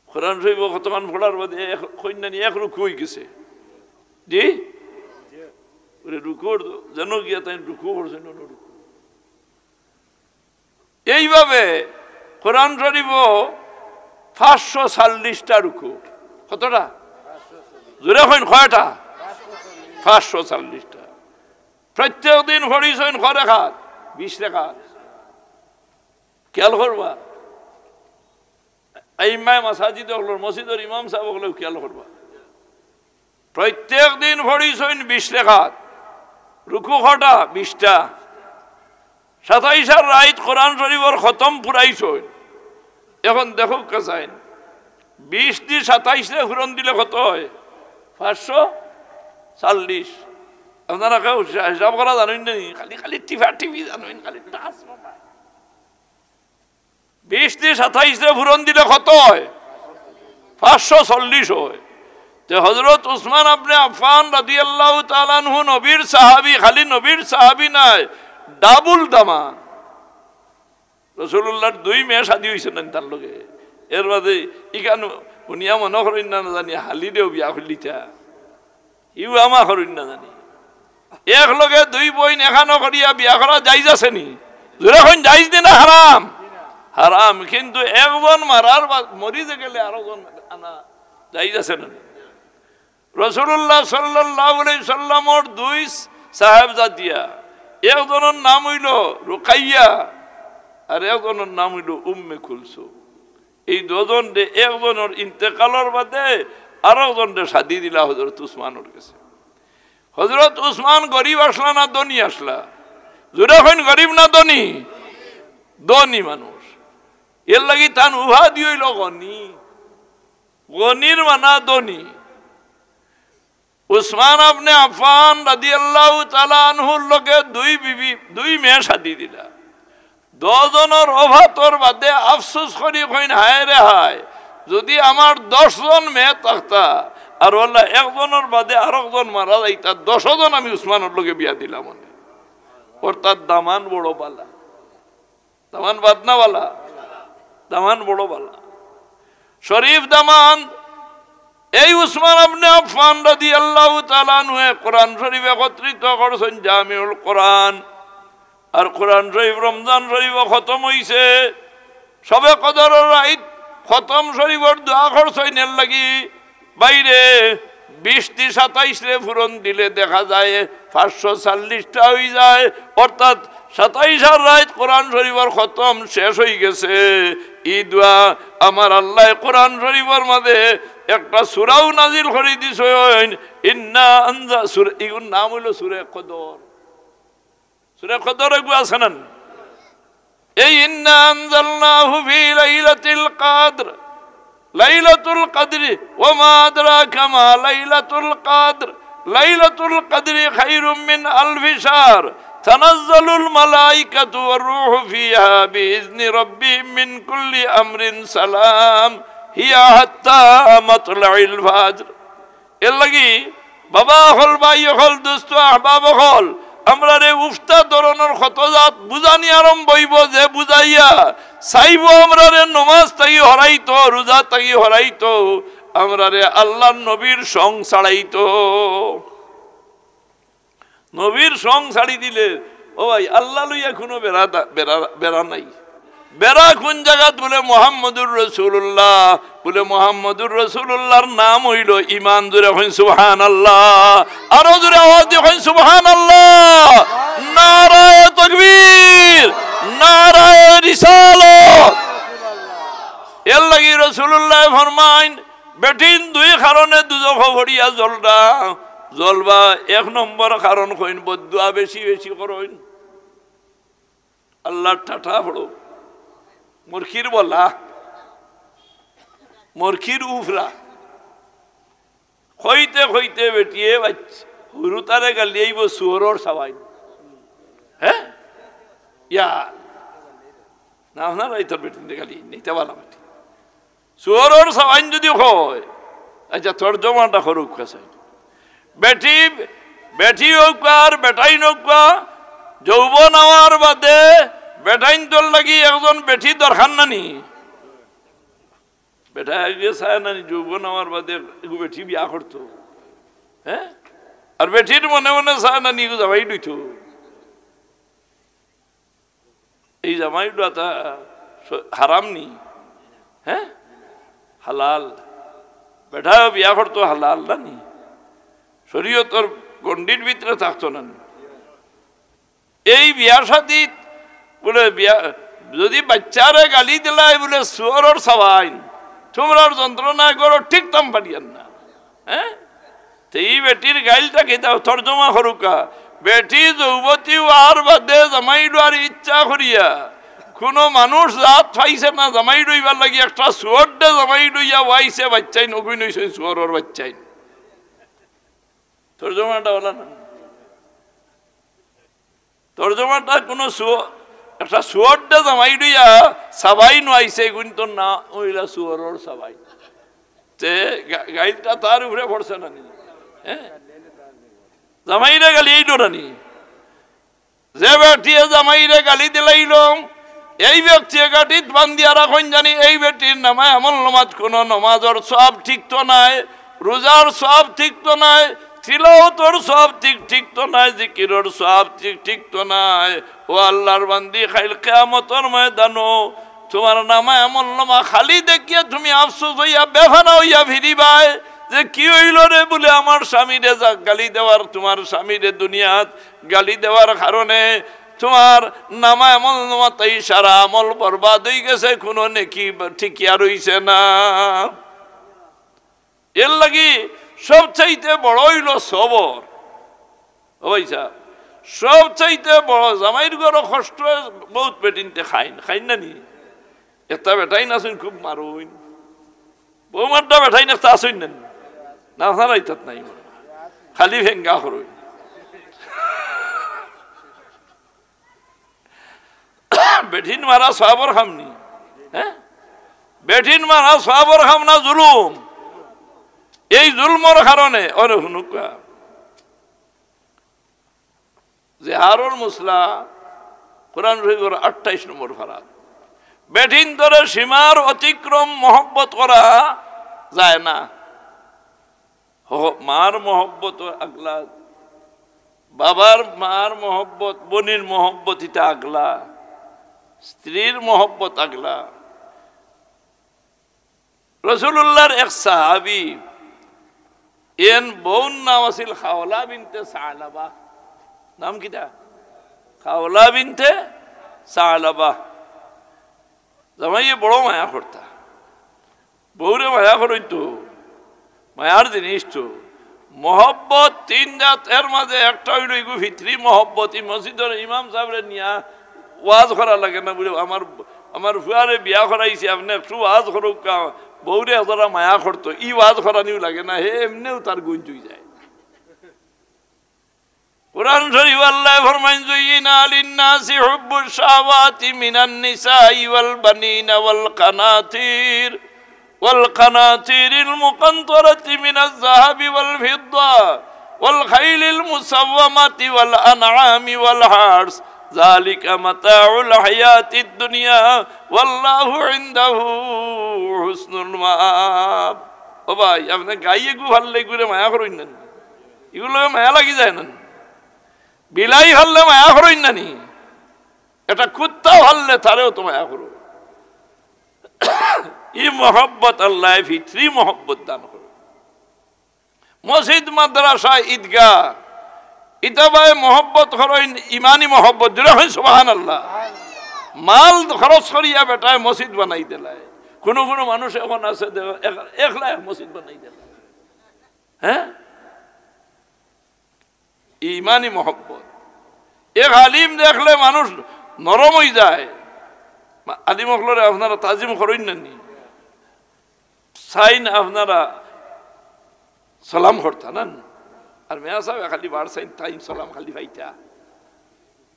কোরআন শরীফো কতখান পড়ার বাদে এক, কইন্নানি এক রুকু অই গেছে। জি? ওরে রুকুর, যেন গিয়া তাইন রুকু করছইন, অন্য রুকু। এইভাবে কোরআন শরীফো পাঁচশো চল্লিশটা রুকু। কতটা? জোরে কইন, কয়টা? পাঁচশো চল্লিশটা। প্রত্যেক দিন পড়িছইন ক রেকাত? বিশ রেকাত। খেয়াল করবা, আইম্মায়ে মাসাজিদ অকলর, মসজিদর ইমাম সাব অকলেও খেয়াল করবা। প্রত্যেক দিন পড়িছইন বিশ রেকাত, রুকু কটা? বিশটা। সাতাইশর রাইত কোরআন শরীফর খতম পুরাইছইন। এখন দেখউক্কা চাইন, বিশ দি সাতাইশরে পূরণ দিলে কত হয়? পাঁচশো চল্লিশ। আপনারা কেউ হিসা-, হিসাব করা জানইন না নি? খালি, খালি টিপা টিপি জানইন, খালি টাচ মোবাইল। বিশ দি সাতাইশরে পূরণ দিলে কত হয়? পাঁচশো চল্লিশ হয়। তে হযরত উসমান আবনে আফফান রাদিয়াল্লাহু তাআলা আনহু নবীর সাহাবী, খালি নবীর সাহাবী নায়, ডাবল দামান। রাসুলুল্লাহর দুই মেয়ে শাদী অইছে না তার লগে। এর বাদে ইখান হুনিয়া মনো করইন না, না জানি হালিরেও বিয়া করলিতা। ইউ আমা করইন না জানি। এক লগে দুই বইন একখানো করিয়া বিয়া করা জাইজ আছে নি? জোরে কইন, জাইজ নি না হারাম? হারাম। কিন্তু একজন মারার বা-, মরি যে গেলে আরোজন আনা জাইজ আছে না? রাসুলুল্লাহ সাল্লাল্লাহু আলাইহি সাল্লামর দুই সাহেবজাদিয়া, একজনর নাম অইলো রুকাইয়া, আর একজনর নাম অইলো উম্মে কুলসুম। এই দুইজনরে, একজনর ইন্তেকালর বাদে আরোজনরে শাদী দিলা হযরত উসমানর গেছে। হযরত উসমান গরিব আছলা না ধনী আছলা? জোরে কইন, গরিব না ধনী? ধনী মানুষ। এর লাগি তান উপাধি অইলো গনি। গনির মানা ধনী। উসমান আবনে আফফান রাদিয়াল্লাহু তাআলা আনহুর লগে দুই বিবি, দুই মেয়ে শাদী দিলা। দুইজনর ওফাতর বাদে আফসোস করি কইন, হায় রে হায়, যুদি আমার দশ জন মেয়ে থাকতা, আর অলা একজনর বাদে আরোকজন মারা যাইতা, দশ জন আমি উসমানর লগে বিয়া দিলাম অনে। অর্থাৎ দামান বড় বালা। দামান বাদ না বালা? দামান বড় বালা। শরীফ দামান। এই উসমান আবনে আফফান রাদিয়াল্লাহু তাআলা আনহুয়ে কোরআন শরীফ একত্রিত করছইন, জামিউল কোরআন। আর কোরআন শরীফ রমজান শরীফো খতম অইছে। শবে কদরর রাইত খতম শরীফর দোয়া করছইন এর লাগি। বাইরে বিশ দি সাতাইশরে পূরণ দিলে দেখা যায় পাঁচশো চল্লিশটা অই যায়, অর্থাৎ সাতাইশর রাইত কোরআন শরীফর খতম শেষ অই গেছে। ই দোয়া আমার আল্লায় কোরআন শরীফর মাঝে একটা সূরাও নাজিল করি দিছইন, ইন্না আনজা-, সূরা, ইগুর নাম অইলো সূরা কদর। সূরা কদর এগু আছে না? এই ইন্না আনজালনাহু ফি লাইলাতিল কদর, লাইলাতুল কদরি, ওয়া মা আদরাকা মা লাইলাতুল কদর, লাইলাতুল কদরি খায়রুম মিন আলফি শাহর, তানাজ্জালুল মালাইকাতু ওয়ার রূহু ফিহা বিইজনি রাব্বিহিম মিন কুল্লি আমরিন সালাম হিয়া হাত্তা মাতলাইল ফাজর। এর লাগি বাবা অকল, ভাই অকল, দোস্ত আহবাব অকল, আমরারে উফতা ধরনর কত জাত বুঝানি আরম্ভ অইবো, যে বুঝাইয়া চাইবো আমরারে নমাজ থাকি হরাইতো, রোজা থাকি হরাইতো, আমরারে আল্লার নবীর সং ছাড়াইতো। নবীর সং ছাড়ি দিলে, ও ভাই, আল্লা লইয়া কুনু বেড়া দা-, বেড়া, বেড়া নাই। বেড়া কুন জাগাত? বুলে মুহাম্মদুর রাসুলুল্লাহ। বুলে মুহাম্মদুর রাসুলুল্লাহর নাম অইলো ইমান। জোরে কইন সুবহানাল্লাহ। আরো জোরে আওয়াজ দিয়া কইন সুবহানাল্লাহ। নারায়ে তাকবীর, নারায়ে ফরমাইন, বেটিন দুই কারণে দুজখো পড়িয়া জ্বলরা, জ্বলবা। এক নম্বর কারণ কইন, বদদুয়া বেশি বেশি করইন। আল্লার ঠাটা পড়ো, মরকির বলা, মরকির উফরা। কইতে কইতে বেটিয়ে বাইচ-, হুরুতারে গালি আইবো সুয়রর সাবাইন। হে? ইয়া। না, না, রাইতর বেটিনরে গালি, নিতে বালা বেটি। সুয়রর সাবাইন যুদি কয়, আচ্ছা, তর্জমাটা করুক্কা চাই। বেটি, বেটি অউক্কা আর বেটাইন অউক্কা, যৌবন আওয়ার বাদে বেটাইন্তর লাগি একজন বেটি দরকার না নি? বেটায় আগে চায় না নি, যৌবন আওয়ার বাদে এগু বেটি বিয়া করতো, হে? আর বেটির মনে মনে চায় না নি, এগু জামাই অইতো। এই জামাই অওয়াটা স-, হারাম নি? হে? হালাল। বেটায় বিয়া করতো হালাল না নি? শরীয়তর গণ্ডির ভিতরে থাকতো না নি? এই বিয়া শাদিত বুলে বিয়া, যুদি বাইচ্চারে গালি দিলায় বুলে সুয়রর সাবাইন, তুমরার যন্ত্রণায় ঘরো টিকতাম পারিয়ার না। হে? তে ই বেটির গাইলটা কিতা, তর্জমা করুক্কা। বেটি যৌবতী অওয়ার বাদে জামাই অওয়ার ইচ্ছা করিয়া কুনু মানুষ জাত পাইছে না জামাই অইবার লাগি, একটা সুয়ররে জামাই অইয়া অইছে, বাইচ্চাইন অগুইন অইছইন সুয়রর বাইচ্চাইন। তর্জমাটা অলা না? তর্জমাটা কুনু সু-, একটা সুয়ররে জামাই অইয়া সাবাইন অইছে, এগুইন তো না অইলা সুয়রর সাবাইন। তে গা-, গাইলটা তার উপরে পড়ছে না নি? হে? জামাইরে গালি আইলো না নি? যে বেটিয়ে জামাইরে গালি দিলাইলো, এই ব্যক্তিয়ে গাটিত বান্ধিয়া রাখইন জানি, এই বেটির নামায় আমলনামাত কুনু নমাজর সওয়াব টিকতো নায়, রোজার সওয়াব টিকতো নায়, তিলাওতর সওয়াব টিক-, টিকতো নায়, জিকিরর সওয়াব টিক-, টিকতো নায়। ও আল্লার বান্দি, কাইল কিয়ামতর ময়দানো তুমার নামায় আমলনামা খালি দেখিয়া তুমি আফসোস অইয়া বেফানা অইয়া ফিরিবায় যে, "কি অইলো রে?" বুলে, "আমার স্বামীরে যা গালি দেওয়ার, তুমার স্বামীরে দুনিয়াত গালি দেওয়ার কারণে তুমার নামায় আমলনামাত থাকি সারা আমল বরবাদ অইগেছে, কুনু নেকি টিকিয়া রইছে না।" এরলাগি সবচাইতে বড় অইলো সবর। ও ভাইসাব, সবচাইতে বড়, জামাইর ঘরো কষ্ট বউত বেটিন্তে খাইন, খাইন না নি? একটা বেটাইন আছইন খুব মারইন, বউ মাররা বেটাইন একটা আছইন না নি? না, আপনারা ইতাত নাই, খালি ফেঙ্গা করইন। বেটিন মারা সওয়াবর কাম নি? হে? বেটিন মারা সওয়াবর কাম না জুলুম? এই জুলুমর কারণে, ওরে হুনুক্কা, জেহারর মসলা, কোরআন শরীফর আটাইশ নম্বর পারাত, বেটিন্তরে সীমার অতিক্রম মহব্বত করা যায় না। হ-, মার মহব্বত আগলা, বাবার মার মহব্বত, বইনর মহব্বত ইতা আগলা, স্ত্রীর মহব্বত আগলা। রাসুলুল্লাহর এক সাহাবী, এন বউর নাম আছিল খাওলা বিনতে সালাবা। নাম কিতা? খাওলা বিনতে সালাবা। জামাইয়ে বড় মায়া করতা, বউরে মায়া করইন তো, মায়ার জিনিস তো। মহব্বত তিন জাত, এর মাঝে একটা অইলো ইগু ফিতরি মহব্বত। ই মসজিদর ইমাম সাবরে নিয়া ওয়াজ করা লাগে না বুলে, "আমার, আমার ফুয়ারে বিয়া করাইছি, আপনে একটু ওয়াজ করউক্কা, বউরে এতটা মায়া করতো", ই ওয়াজ করানিও লাগে না, হে এমনেউ তার গুঞ্জ অইযায়। কোরআন শরীফ আল্লায় ফরমাইন, "زين للناس حب الشهوات من النساء والبنين والقناطير، والقناطير المقنطرة من الذهب والفضة، والخيل المسومة والأنعام والحرث، ذلك متاع الحياة الدنيا، والله عنده حسن المآب।" ও ভাই, আপনে গাই এগু পাললে ইগুরে মায়া করইন না নি? ইগুর লগে মায়া লাগি যায় না নি? বিলাই পাললে মায়া করইন না নি? একটা কুত্তা পাললে তারেও তো মায়া করো। ই মহব্বত আল্লায় ফিতরি মহব্বত দান করো। মসজিদ, মাদ্রাসা, ঈদগাহ, ইতা বায় মহব্বত করইন, ইমানি মহব্বত, জোরে কইন সুবহানাল্লাহ। মাল খরচ করিয়া বেটায় মসজিদ বানাই দিলায়, কোনো কোনো মানুষ এখন আছে যে এক-, একলা এক মসজিদ বানাই দেয়। হ্যাঁ, ইমানি মহব্বত। এক আলিম দেখলে মানুষ নরম অই যায়। মা-, আলিম অকলরে আপনারা তাজিম করইন না নি? চাইন আপনারা সালাম করতা না নি? আর মেয়া সাহেব খালি বার চাইন, তাইন সালাম খালি পাইতা।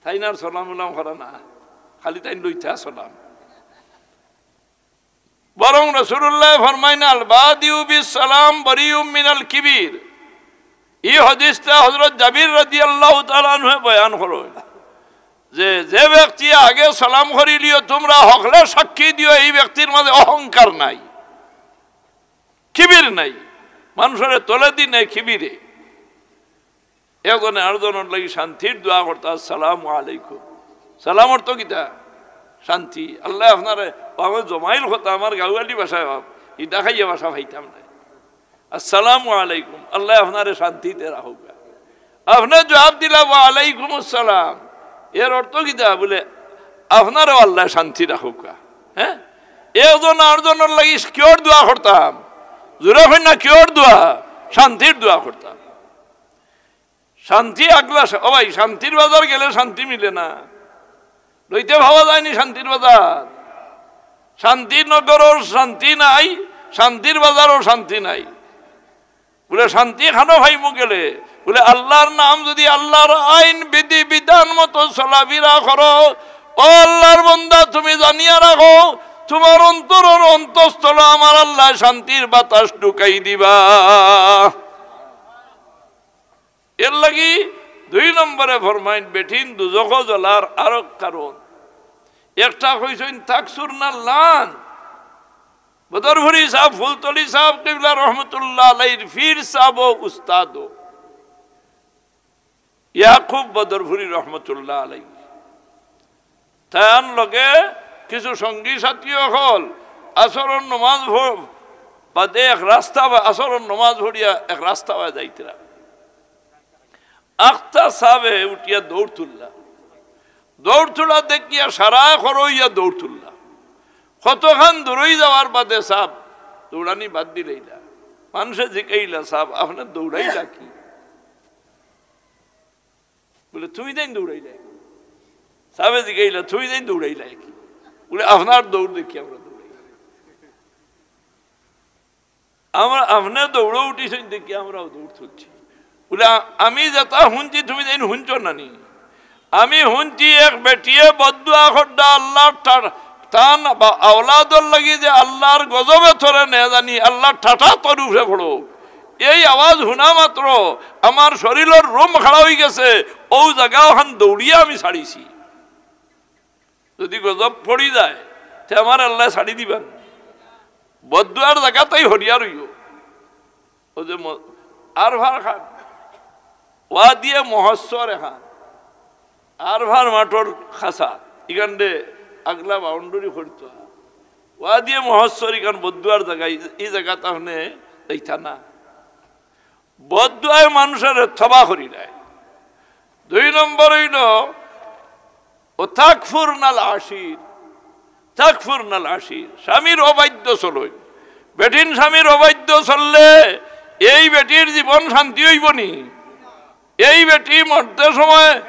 তাইন আর সালাম উলাম করা না, খালি তাইন লইতা সালাম। বরং রাসূলুল্লাহ ফরমাইন, "আল বাদিউ বিস সালাম বারিউম মিনাল কিবির।" এই হাদিসটা হযরত জাবির রাদিয়াল্লাহু তাআলা আনহু বয়ান করইন যে, যে ব্যক্তি আগে সালাম করিলিও, তোমরা হকলে সাক্ষী দিও, এই ব্যক্তির মাঝে অহংকার নাই, কিবির নাই, মানুষরে তলেদি নেয় কিবিরে। একজনে আরজনর লাগি শান্তির দোয়া করতা, "আসসালামু আলাইকুম।" সালাম অর্থ কিতা? শান্তি। আল্লাহ আপনারে, ও আমার জমাইল কথা, আমার গাউয়ালি ভাষায় ভাব, ই ঢাকাইয়া ভাষা পাইতাম না। "আসসালামু আলাইকুম, আল্লাহ আপনারে শান্তিতে রাখুকা।" আপনে জবাব দিলা, "ওয়া আলাইকুম আসসালাম।" এর অর্থ কিতা? বলে, "আপনারেও আল্লাহ শান্তি রাখুকা।" হ্যাঁ, একজন আরজনর লাগি কিওর দোয়া করতাম, জোরে কইন না, কিওর দোয়া? শান্তির দোয়া করতাম। শান্তি আগলা সা-, ও ভাই, শান্তির বাজার গেলে শান্তি মিলে না, লইতে পাওয়া যায়নি শান্তির বাজার। শান্তিনগরও শান্তি নাই, শান্তির বাজারও শান্তি নাই। বলে, "শান্তি খানো পাইমু গেলে?" বলে, "আল্লাহর নাম যদি, আল্লাহর আইন বিধি বিধান মতো চলাফেরা করো, ও আল্লাহর বন্দা, তুমি জানিয়া রাখো, তোমার অন্তরর অন্তঃস্থল আমার আল্লাহ শান্তির বাতাস ঢুকাই দিবা।" এর লাগি দুই নম্বরে ফরমাইন, বেটিন দুজখো জ্বলার আরক কারণ। একটা কইছইন তাকসুর না লান। বদরপুরি সাহেব, ফুলতলি সাহেব কিবলা রহমতুল্লাহ আলাইহির পীর সাহেব ও উস্তাদ ও ইয়াকুব বদরপুরি রহমতুল্লাহ আলাইহি। তান লগে কিছু সঙ্গী সাথী অকল আসরর নমাজ ভ-, বাদে এক রাস্তা বা-, আসরর নমাজ পড়িয়া এক রাস্তা বায় যাইতরা। আখতা সাবে উঠিয়া দৌড় তুললা। দৌড় তুলা দেখিয়া সারা খরইয়া দৌড় তুললা। কতখান দূরই যাওয়ার বাদে সাব দৌড়ানি বাদ দিলাইলা। মানুষে জিকাইলা, "সাব, আপনে দৌড়াইলা কি?" বলে, "তুমি তাইন দৌড়াইলা কি?" সাবে জিকাইলা, "তুমি তাইন দৌড়াইলা কি?" বলে, "আপনার দৌড় দেখি আমরা দৌড়াই।" আমরা, আপনে দৌড়ো উঠিছইন দেখি আমরাও দৌড় তুলছি। বলে, "আ-, আমি যেটা হুনছি তুমি তাইন হুনছো না নি? আমি হুনছি এক বেটিয়ে বদদোয়া করডা আল্লাহর ঠা-, তান বা আওলাদর লাগি যে আল্লাহর গজবে থরে নে জানি, আল্লাহর ঠাটা তোর উপরে পড়ো।" এই আওয়াজ হুনা মাত্র আমার শরীরর রোম খাড়া অই গেছে, ও জাগা ওখান দৌড়িয়া আমি ছাড়িছি। যদি গজব পড়ি যায়, তে আমার আল্লাহ ছাড়ি দিবা নি? বদদোয়ার জাগাতেই হরিয়া রইও। ও যে ম-, আরফার খান, ওয়াদিয়ে মহস্বর এখান, আরফার মাঠর খাসা, ইখানরে আগলা বাউন্ডারি করতো। ওয়াদিয়ে মহস্বর ইখান বদদোয়ার জাগা, ই, ই জাগাত আপনে যাইতা না। বদদোয়ায় মানুষরে তবা করি দেয়। দুই নম্বর অইল, ও তাকফুরনাল আশির, তাকফুরনাল আশির, স্বামীর অবাধ্য চলইন। বেটিন স্বামীর অবাধ্য চললে এই বেটির জীবন শান্তি অইবো নি? এই বেটি মরতে সময়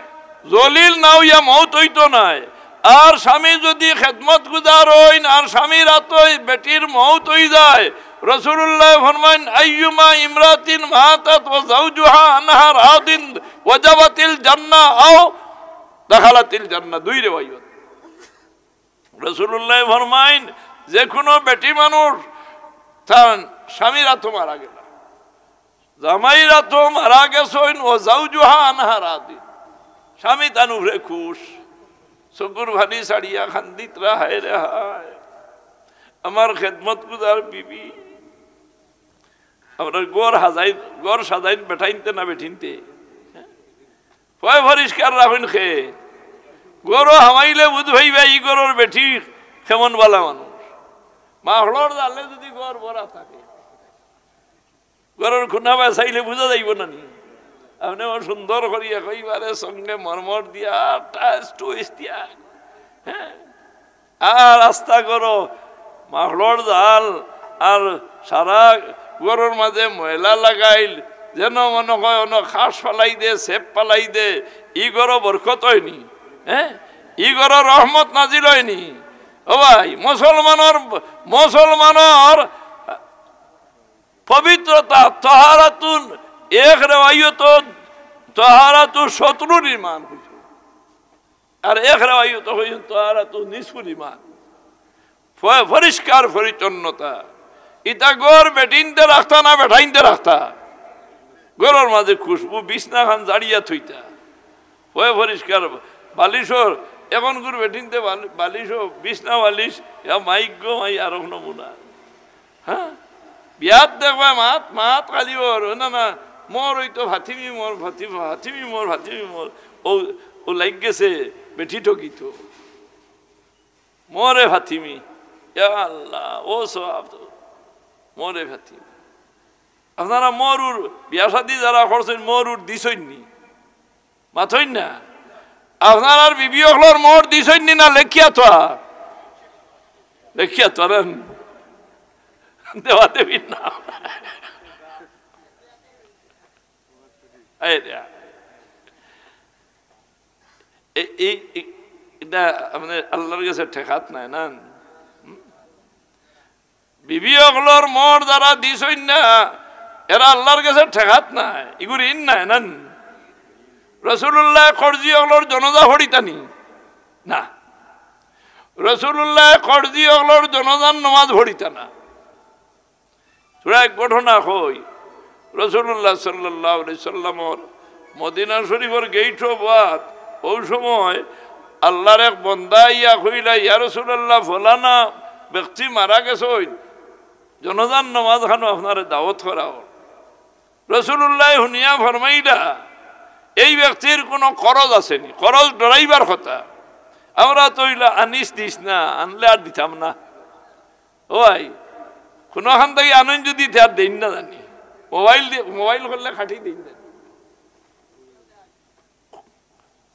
জলিল না অইয়া মউত অইতো নায়। আর স্বামী যদি খেদমত গুজার অইন আর স্বামীর আতই বেটির মউত অই যায়, রাসূলুল্লাহ ফরমাইন, "আইয়ুমা ইমরাতিন মাতাত ওয়া যাওজুহা আনহা রাদিন ওয়াজাবাতিল জান্নাহ আও দাখালাতিল জান্নাহ।" দুই রেওয়ায়ত। রাসূলুল্লাহ ফরমাইন, যে কোনো বেটি মানুষ তার স্বামীর আতো মারা গেলা, জামাইর আতো মারা গেছইন, ওয়া যাওজুহা আনহা রাদিন, স্বামী তান উপরে খুশ, চকুর পানি ছাড়িয়া কান্দিতরা, "হায় রে হায়, আমার খেদমত গুজার বিবি।" আমরা ঘর হাজাইন, ঘর সাজাইন বেটাইনতে না বেটিনতে? পয় পরিষ্কার রাখইন খে। ঘরো হামাইলে বুঝ পাইবা ই ঘরর বেটি কেমন বালা মানুষ। মাহলর জালে যদি ঘর ভরা থাকে, ঘরর খুনা বায় চাইলে বুঝা যাইবো না নি? আপনে ও সুন্দর করিয়া কইবারে সঙ্গে মরমর দিয়া, টাইলস টুইস দিয়া, হ্যাঁ? আর আস্তা ঘরো মাখলর জাল আর সারা ঘরর মাঝে ময়লা লাগাইল, যেন মনে কয় অনো খাস ফালাই দে, সেপ ফালাই দে, ই ঘরো বরকত অয়নি, হ্যাঁ, ই ঘরো রহমত নাজিল অয়নি। ও ভাই, মুসলমানর, মুসলমানর পবিত্রতা, তহারাতুন, এক রেওয়ায়ত তহারাতু শতরুল ইমান কইছে, আর এক রেওয়ায়ত কইছে তহারাতু নিসফুল ইমান। প-, পরিষ্কার পরিচ্ছন্নতা। ইতা ঘর বেটিন্তে রাখতা না বেটাইন্তে রাখতা? ঘরর মাঝে খুশবু, বিছনাখান জাড়িয়া থইতা। পয় পরিষ্কার। বালিশর, এখনকুর বেটিন্তে বালি-, বালিশও, বিছনা বালিশ, ইয়া মাইক গো মাই, আরক নমুনা। হ্যাঁ? বিয়াত দেখবায় মাত, মাত খালি ওর, না, না, মোর ওই তো ফাতিমি মোর, ফাতি-, ফাতিমি মোর, ফাতিমি মোর। ও, ও লাইগ গেছে বেটি ঠকিত। মোরে ফাতিমি, ইয়া আল্লাহ, ও সওয়াব তো, মোরে ফাতিমি। আপনারা মোহরুর বিয়া শাদি যারা করছইন, মোহরুর দিছইন নি? মাতইন না। আপনারার বিবি অকলর মোহর দিছইন নি না লেখিয়া থোয়া? লেখিয়া থোয়া না? দেওয়া দেবি না। এই রে। এই, এই, এই, ইটা আপনে আল্লার গেছে ঠেকাত নায় না? হুম? বিবি অকলর মোহর যারা দিছইন না, এরা আল্লার গেছে ঠেকাত নায়, ইগুর ইন নায় না? রাসুলুল্লায় কর্জি অকলর জনাজা পড়িতা নি? না। রাসুলুল্লায় কর্জি অকলর জনাজার নমাজ পড়িতা না। থুড়া এক ঘটনা কই, রাসুলুল্লাহ সাল্লাল্লাহু আলাইহি সাল্লামর মদিনা শরিফর গেইটো বাদ, অউ সময় আল্লার এক বন্দা আইয়া কইলা, "ইয়া রাসুলাল্লাহ, ফলানা ব্যক্তি মারা গেছইন, জনাজার নমাজ খানো আপনারে দাওয়াত করা অর।" রাসুলুল্লায় হুনিয়া ফরমাইলা, "এই ব্যক্তির কুনু করজ আছে নি? করজ ডরাইবার কথা। আমরা তো অইলা আনিস দিস না, আনলে আর দিতাম না।" ও ভাই, কুনুখান থাকি আনইন যুদি, তে আর দেইন না জানি। মোবাইল দি-, মোবাইল করলে কাটি দেইন জানি।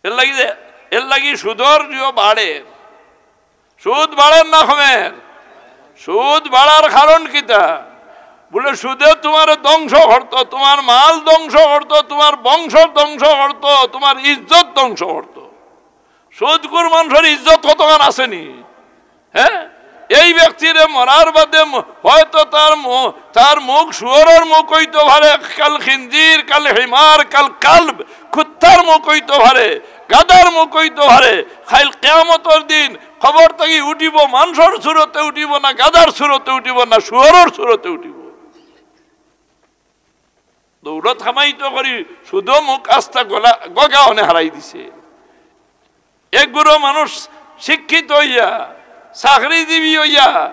এর লাগি যে, এর লাগি সুদর জিও বাড়ের। সুদ বাড়ের না কমের? সুদ বাড়ার কারণ কিতা? বুলে, সুদে তুমারে ধ্বংস করতো, তুমার মাল ধ্বংস করতো, তুমার বংশ ধ্বংস করতো, তুমার ইজ্জত ধ্বংস করতো। সুদখুর মানষর ইজ্জত কতখান আছে নি? হ্যাঁ? এই ব্যক্তিরে মরার বাদে ম-, হয়তো তার মু-, তার মুখ শুয়োরর মুখ অইতো পারে, কাল খিনজির, কাল হিমার, কাল কালব, কুত্তার মুখ অইতো পারে, গাধার মুখ অইতো পারে। কাইল কিয়ামতর দিন কবর থাকি উঠিবো, মানষর সুরতে উঠিবো না, গাধার সুরতে উঠিবো না, শুয়োরর সুরতে উঠিবো। দৌলত কামাইতো করি সুদো মুখ আস্তা গলা, গগা অনে হারাই দিছে। এক গুরু মানুষ শিক্ষিত অইয়া, চাকরিজীবী অইয়া,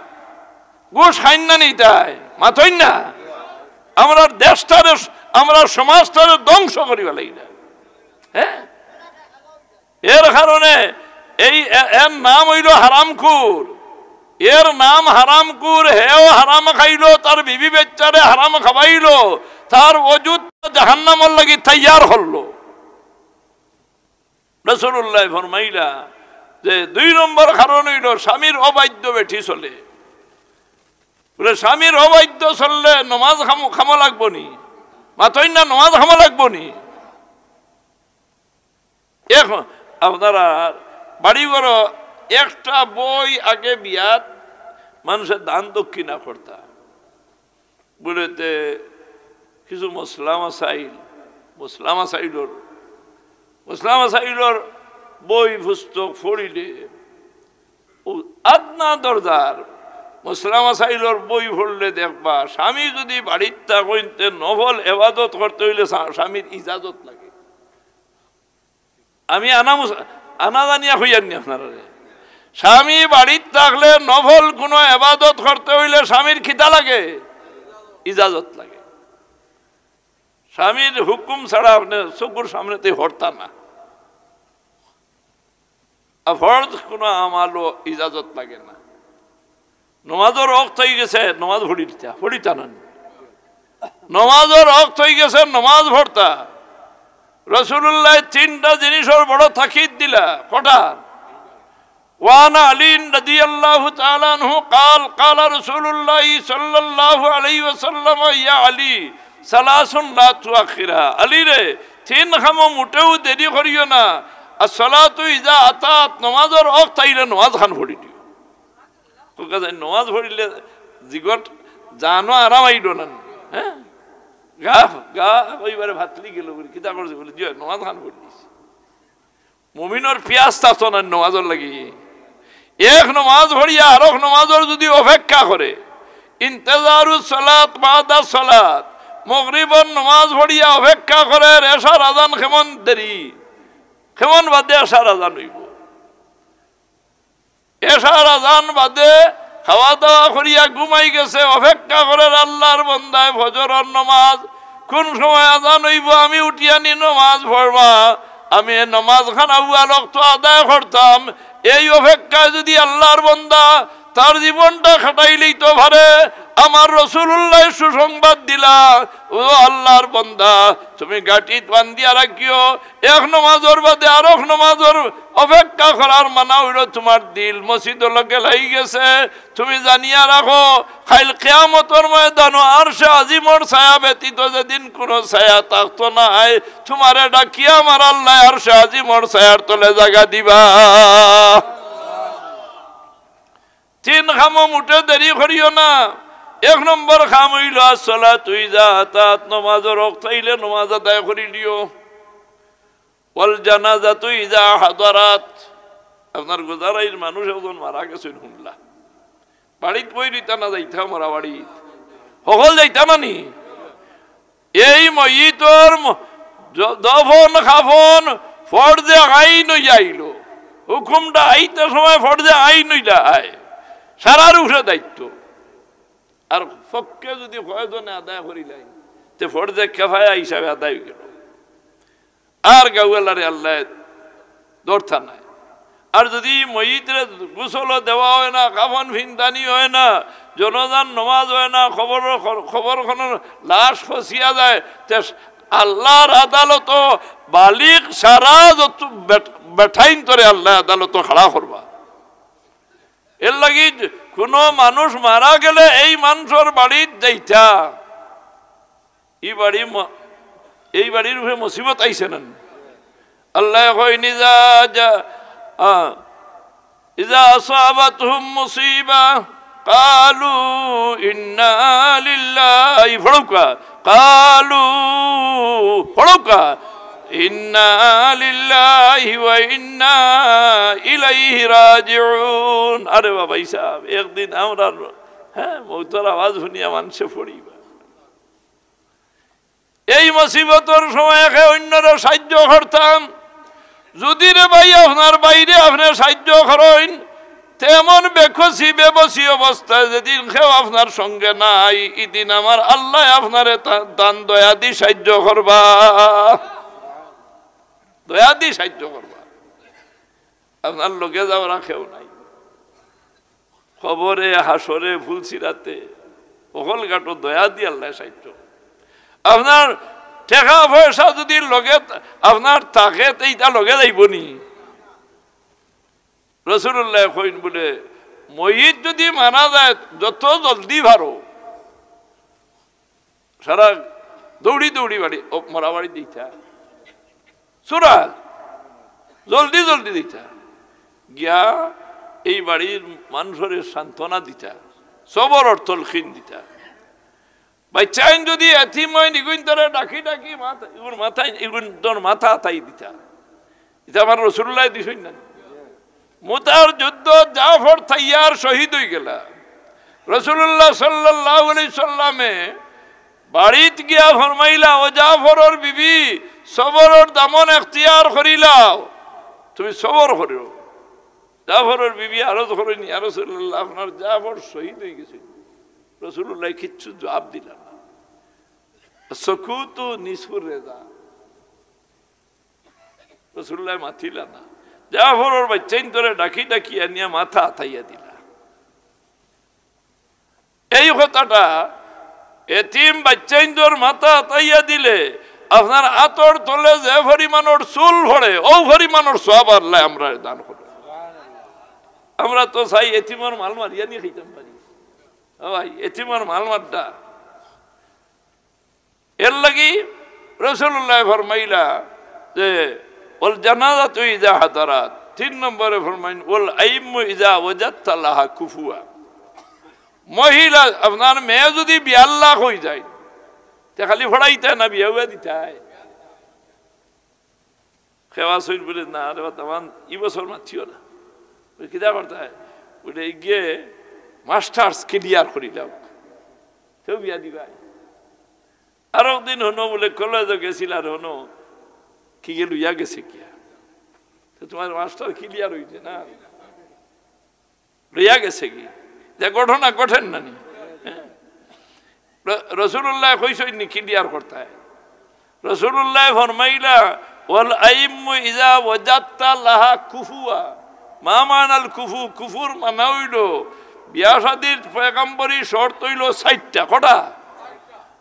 ঘুষ খাইন না নি তাই? মাতইন না? আমরার দেশটারে, আমরার সমাজটারে ধ্বংস করি ফালাইলা। হ্যাঁ? এর কারণে এই এ-, এর নাম অইলো হারামখুর। এর নাম হারামখুর, হেও হারাম খাইলো, তার বিবি বাচ্চারে হারাম খাওয়াইলো, তার অজুত জাহান্নামর লাগি তৈয়ার করলো। রাসুলুল্লায় ফরমাইলা যে দুই নম্বর কারণ অইলো স্বামীর অবাধ্য বেটি চলে। বুলে, স্বামীর অবাধ্য চললে নমাজ কামো, কামো লাগবো নি? মাতইন না, নমাজ কামো লাগবো নি? এখন আপনারা বাড়ি ঘরো একটা বই আগে বিয়াত মানষে দান দক্ষিণা করতা। বুলে তে কিছু মসলা মাসাইল, মসলা মাসাইলর, মসলা মাসাইলর বই পুস্তক পড়িলে, ও আদনা দরজার মসলা মাসাইলর বই পড়লে দেখবা, স্বামী যুদি বাড়িত থাকইন তে নফল এবাদত করতে অইলে স্বা-, স্বামীর ইজাজত লাগে। আমি আনা মুস-, আনা জানিয়া কইয়ার নি আপনারারে। স্বামী বাড়িত থাকলে নফল কুনু এবাদত করতে অইলে স্বামীর কিতা লাগে? ইজাজত লাগে। স্বামীর হুকুম ছাড়া আপনে চকুর সামনেতে হরতা না। আর ফরজ কুনু আমালও ইজাজত লাগে না। নমাজর ওয়াক্ত অইগেছে, নমাজ পড়িলিতা, পড়িতা না নি? নমাজর ওয়াক্ত অইগেছে, নমাজ পড়তা। রাসুলুল্লায় তিনটা জিনিসর বড় তাকিদ দিলা। কটা? وعن علي رضي الله تعالى عنه قال قال رسول الله صلى الله عليه وسلم يا علي ثلاث لا تؤخرها। আলী রে, তিন কামো মুটেও দেরি করিও না। الصلاة إذا أتت, নমাজর অক্ত আইলে নমাজ খান পড়ি দিও। তোর কাছে নমাজ পড়িলে জিগর জানো আরাম আইলো না, হ্যাঁ? গা, গা একেবারে ফাতলি গেল বলে, কিতা করছে বলে, জি, নমাজ খান পড়ি দিছি। মুমিনর পিয়াস থাকতো না নমাজর লাগি। এক নমাজ পড়িয়া আরক নমাজর যদি অপেক্ষা করে, ইন্তেজারুস সালাত বাদাস সালাত, মাগরিবর নমাজ পড়িয়া অপেক্ষা করে, এশার আজান কেমন দেরি, কেমন বাদে এশার আজান অইবো। এশার আজান বাদে খাওয়া দাওয়া করিয়া ঘুমাই গেছে, অপেক্ষা করের আল্লার বন্দায় ফজরর নমাজ, কোন সময় আজান অইবো, আমি উঠিয়া নি নমাজ পড়বা, আমি এ নমাজ খান আউয়াল অক্ত আদায় করতাম। এই অপেক্ষায় যদি আল্লার বন্দা তার জীবনটা কাটাইলিতো পারে, আমার রাসুলুল্লায় সুসংবাদ দিলা, ও আল্লার বন্দা, তুমি গাটিত বান্ধিয়া রাখিও, এক নমাজর বাদে আরক নমাজর অপেক্ষা করার মানা অইলো তুমার দিল মসজিদর লগে লাগি গেছে। তুমি জানিয়া রাখো, কাইল কিয়ামতর ময়দানো আরশে আজিমর ছায়া ব্যতীত যেদিন কুনু ছায়া থাকতো নায়, তুমারে ডাকিয়া আমার আল্লায় আরশে আজিমর ছায়ার তলে জাগা দিবা। তিন কামো মুটে দেরি করিও না। এক নম্বর কাম অইলো الصلاة إذا أتت, নমাজর অক্ত আইলে নমাজ আদায় করি দিও। والجنازة إذا حضرت, আপনার গুজারাইর মানুষ একজন মারা গেছইন হুনলা, বাড়িত বই রইতা না, যাইতা মরা বাড়িত, হকল যাইতা না নি? এই মইতর ম-, দ-, দফন কাফন ফরজে আইন অইয়া আইলো। হুকুমটা আইতে সময় ফরজে আইন অইলা আয়, সারার উপরে দায়িত্ব। আর পক্ষে যদি কয়জনে আদায় করিলাই, তে ফরজে কেফায়া হিসাবে আদায় অইগেলো। আর গাউআলারে আল্লায় ধরতা নায়। আর যদি মইতরে গোসলও দেওয়া অয় না, কাফন ফিন্দানি অয় না, জনাজার নমাজ অয় না, কবর, কবর খানোর লাশ ফসিয়া যায়, তে আল্লার আদালতো বালিগ সারা যত বেট-, বেটাইন্তরে আল্লায় আদালতো খাড়া করবা। এরলাগি কুনু মানুষ মারা গেলে এই মানষর বাড়িত যাইতা, ই বাড়ি ম-, এই বাড়ির উপরে মুসিবত আইছে না নি? আল্লায় কইন, إذا جاء، আ, إذا أصابتهم مصيبة قالوا إنا لله، পড়উক্কা، قالوا، পড়উক্কা, إنا لله وإنا إليه راجعون। আরে বাবা, হিসাব, একদিন আমরা, হ্যাঁ, মউতর আওয়াজ হুনিয়া মানষে পড়িবা। এই মুসিবতর সময় একে অইন্যরে সাইয্য করতাম। যদি রে ভাই আপনার ভাইরে আপনে সাইয্য করইন, তে এমন বেকসি বেবসি অবস্থায় যেদিন কেউ আপনার সঙ্গে নাই, ইদিন আমার আল্লায় আপনারে তা-, তান দয়াদি সাইয্য করবা, দয়াদি সাইয্য করবা। আপনার লগে যাওয়ার আর কেউ নাই। কবরে, হাশরে, ফুলসিরাতে, হকল ঘাটো দয়াদি আল্লায় সাইয্য। আপনার টেকা পয়সা যদি লগে থা-, আপনার থাকে, তে ইতা লগে যাইবো নি? রাসুলুল্লায় কইন বুলে, মইত যদি মারা যায়, যত জলদি পারো, সারা দৌড়ি দৌড়ি বাড়ি, ও, মরা বাড়ি দিতা। সুরা, জলদি জলদি দিতা। গিয়া এই বাড়ির মানষরে সান্ত্বনা দিতা, সবরর তলকিন দিতা। বাইচ্চাইন যদি এতিম অইন, ইগুইন্তরে ডাকি ডাকি মাথা, ইগুর মাথায়, ইগুইন্তর মাথা আতাই দিতা। ইতা আমার রাসুলুল্লায় দিছইন না? মুতার যুদ্ধ জাফর তাইয়ার শহীদ অইগেলা। রাসুলুল্লাহ সাল্লাল্লাহু আলাইহি সাল্লামে বাড়িত গিয়া ফরমাইলা, "ও জাফরর বিবি, সবরর দামন এখতিয়ার করিলাও, তুমি সবর করো।" জাফরর বিবি আরজ করইন, "ইয়া রাসুলুল্লাহ, আপনার জাফর শহীদ অইগেছে।" রাসুলুল্লায় কিচ্ছু জুয়াব দিলা না। সুকুতু নিসফুর রেজা। রাসুলুল্লায় মাতিলা না। জাফরর বাইচ্চাইন্তরে ডাকি ডাকি আনিয়া মাথা আতাইয়া দিলা। এই কথাটা, এতিম বাইচ্চাইন্তর মাথা আতাইয়া দিলে আপনার আতর তলে যে পরিমাণর চুল পড়ে, অউ পরিমাণর সওয়াব আল্লায় আমরারে দান করইন। আমরা তো চাই এতিমর মাল মারিয়া নি খাইতাম পারি। ও ভাই, এতিমর মাল মারতা। এরলাগি রাসূলুল্লায় ফরমাইলা যে, "ওয়াল জানাজাতু ইযা হাদারাত।" তিন নম্বরে ফরমাইন, "ওয়াল আইম্মু ইযা ওয়াজাদতা লাহা কুফুয়া।" মহিলা, আপনার মেয়ে যুদি বিয়ার লাখ অইযায়, তে খালি ফড়াইতায় না বিয়া উয়া দিতায়? কেউ আছইন বুলে, "না রে বা, তামান ই বছর মাতিও না।" বুলে, "কিতা করতায়?" বুলে, "ইগিয়ে masters clear করিলাউক, তেউ বিয়া দিবায়।" আরক দিন হুনো বুলে, "কলেজো গেছিল আর হুনো, কিগিয়ে লইয়া গেছে গিয়া।" তো তুমার master clear অইছে না? লইয়া গেছে গি? যে ঘটনা ঘটের না নি? হ্যাঁ? র-, রাসূলুল্লায় কইছইন নি clear করতায়? রাসূলুল্লায় ফরমাইলা, "ওয়াল আইম্মু ইযা ওয়াজাদতা লাহা কুফুয়া।" মা মানাল কুফু, কুফুর মানা অইলো, বিয়া শাদির পয়গাম্বরি শর্ত অইলো চাইরটা। কটা?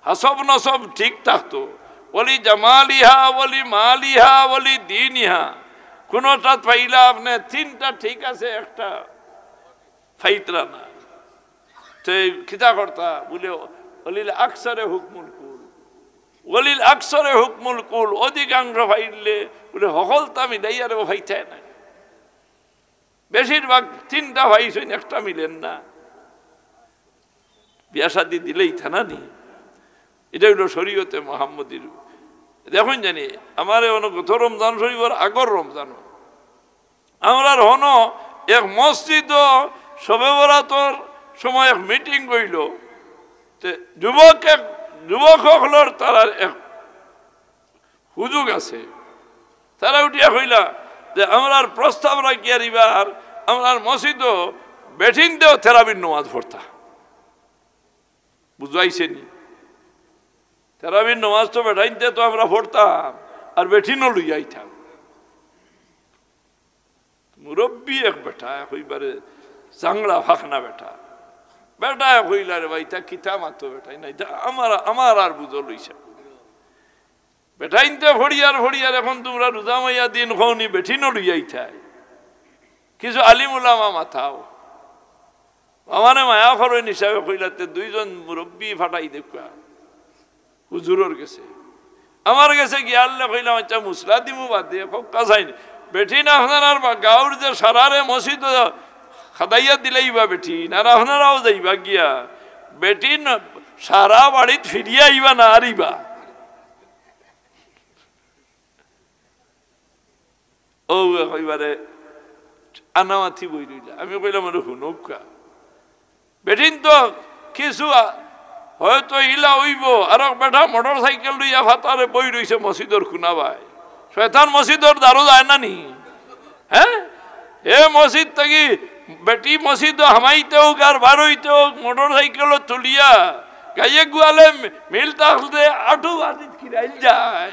হাসব নসব ঠিক থাকতো, ওয়ালি জামালিহা, ওয়ালি মালিহা, ওয়ালি দীনিহা। কুনুটাত পাইলা আপনে তিনটা ঠিক আছে, একটা পাইতরা না। তে কিতা করতা? বুলে, "ওয়ালিল আকসারে হুকমুল কুল।" ওয়ালিল আকসারে হুকমুল কুল, অধিকাংশ পাইলে বুলে হকলতা মিলাইয়ারে পাইতায় না। বেশিরভাগ তিনটা পাইছইন, একটা মিলের না। বিয়া শাদি দিলেই থানা নি। ইটা অইলো শরীয়তে মোহাম্মদীর। দেখইন জানি, আমারে অনো গত রমজান শরীফর আগর রমজানো আমরার হনো এক মসজিদো শবে বরাতর সময় এক meeting অইলো। তে যুবক এক, যুবক অকলর তারার এক হুজুগ আছে। তারা উঠিয়া কইলা যে, "আমরার প্রস্তাব রাখিয়ার ইবার আমরার মসজিদো বেটিন্তেও তেরাবির নমাজ পড়তা।" বুঝাইছে নি? তেরাবির নমাজ তো বেটাইন্তে তো আমরা পড়তাম, আর বেটিনও লইয়া আইতাম। মুরব্বি এক বেটা, এক অইবারে চাংড়া ফাখনা বেটা। বেটায় কইলা, "রে ভাই, ইতা কিতা মাতো বেটাইন, ইতা আমার, আমার আর বুঝো লইছে।" বেটাইন্তে ফড়িয়ার ফড়িয়ার, এখন তুমরা রোজা মাইয়া দিন কওনি, বেটিনও লইয়া আইতায়। কিছু আলিম উলামা মাতাও। আমারে মায়া করইন হিসাবে কইলা, "তে দুইজন মুরব্বি ফাটাই দেউক্কা হুজুরর গেছে।" আমার গেছে গিয়া আল্লে কইলাম, "আচ্ছা, মুসলা দিমু বাদে, কউক্কা চাইন। বেটিন আপনারার বা-, গাঁওর যে সারারে মসজিদো খেদাইয়া দিলাইবা বেটিন, আর আপনারাও যাইবা গিয়া। বেটিন সারা বাড়িত ফিরিয়া আইবা না, আরিবা।" ও অইবারে আনামাথি বই রইলা। আমি কইলাম, "আরে হুনউক্কা, বেটিন তো কিছু আ-, হয়তো ইলা অইবো।" আরক বেটা মোটরসাইকেল লইয়া ফাতারে বই রইছে মসজিদর কুনাবায়। শয়তান মসজিদর দ্বারো যায় না নি? হ্যাঁ? এ মসজিদ থাকি বেটি মসজিদো হামাইতে অউক আর বারইতে অউক, মোটরসাইকেলো তুলিয়া গাইয়ে গুয়ালে মি-, মিল তাকলে আটু বাজিত কিরাইল যায়।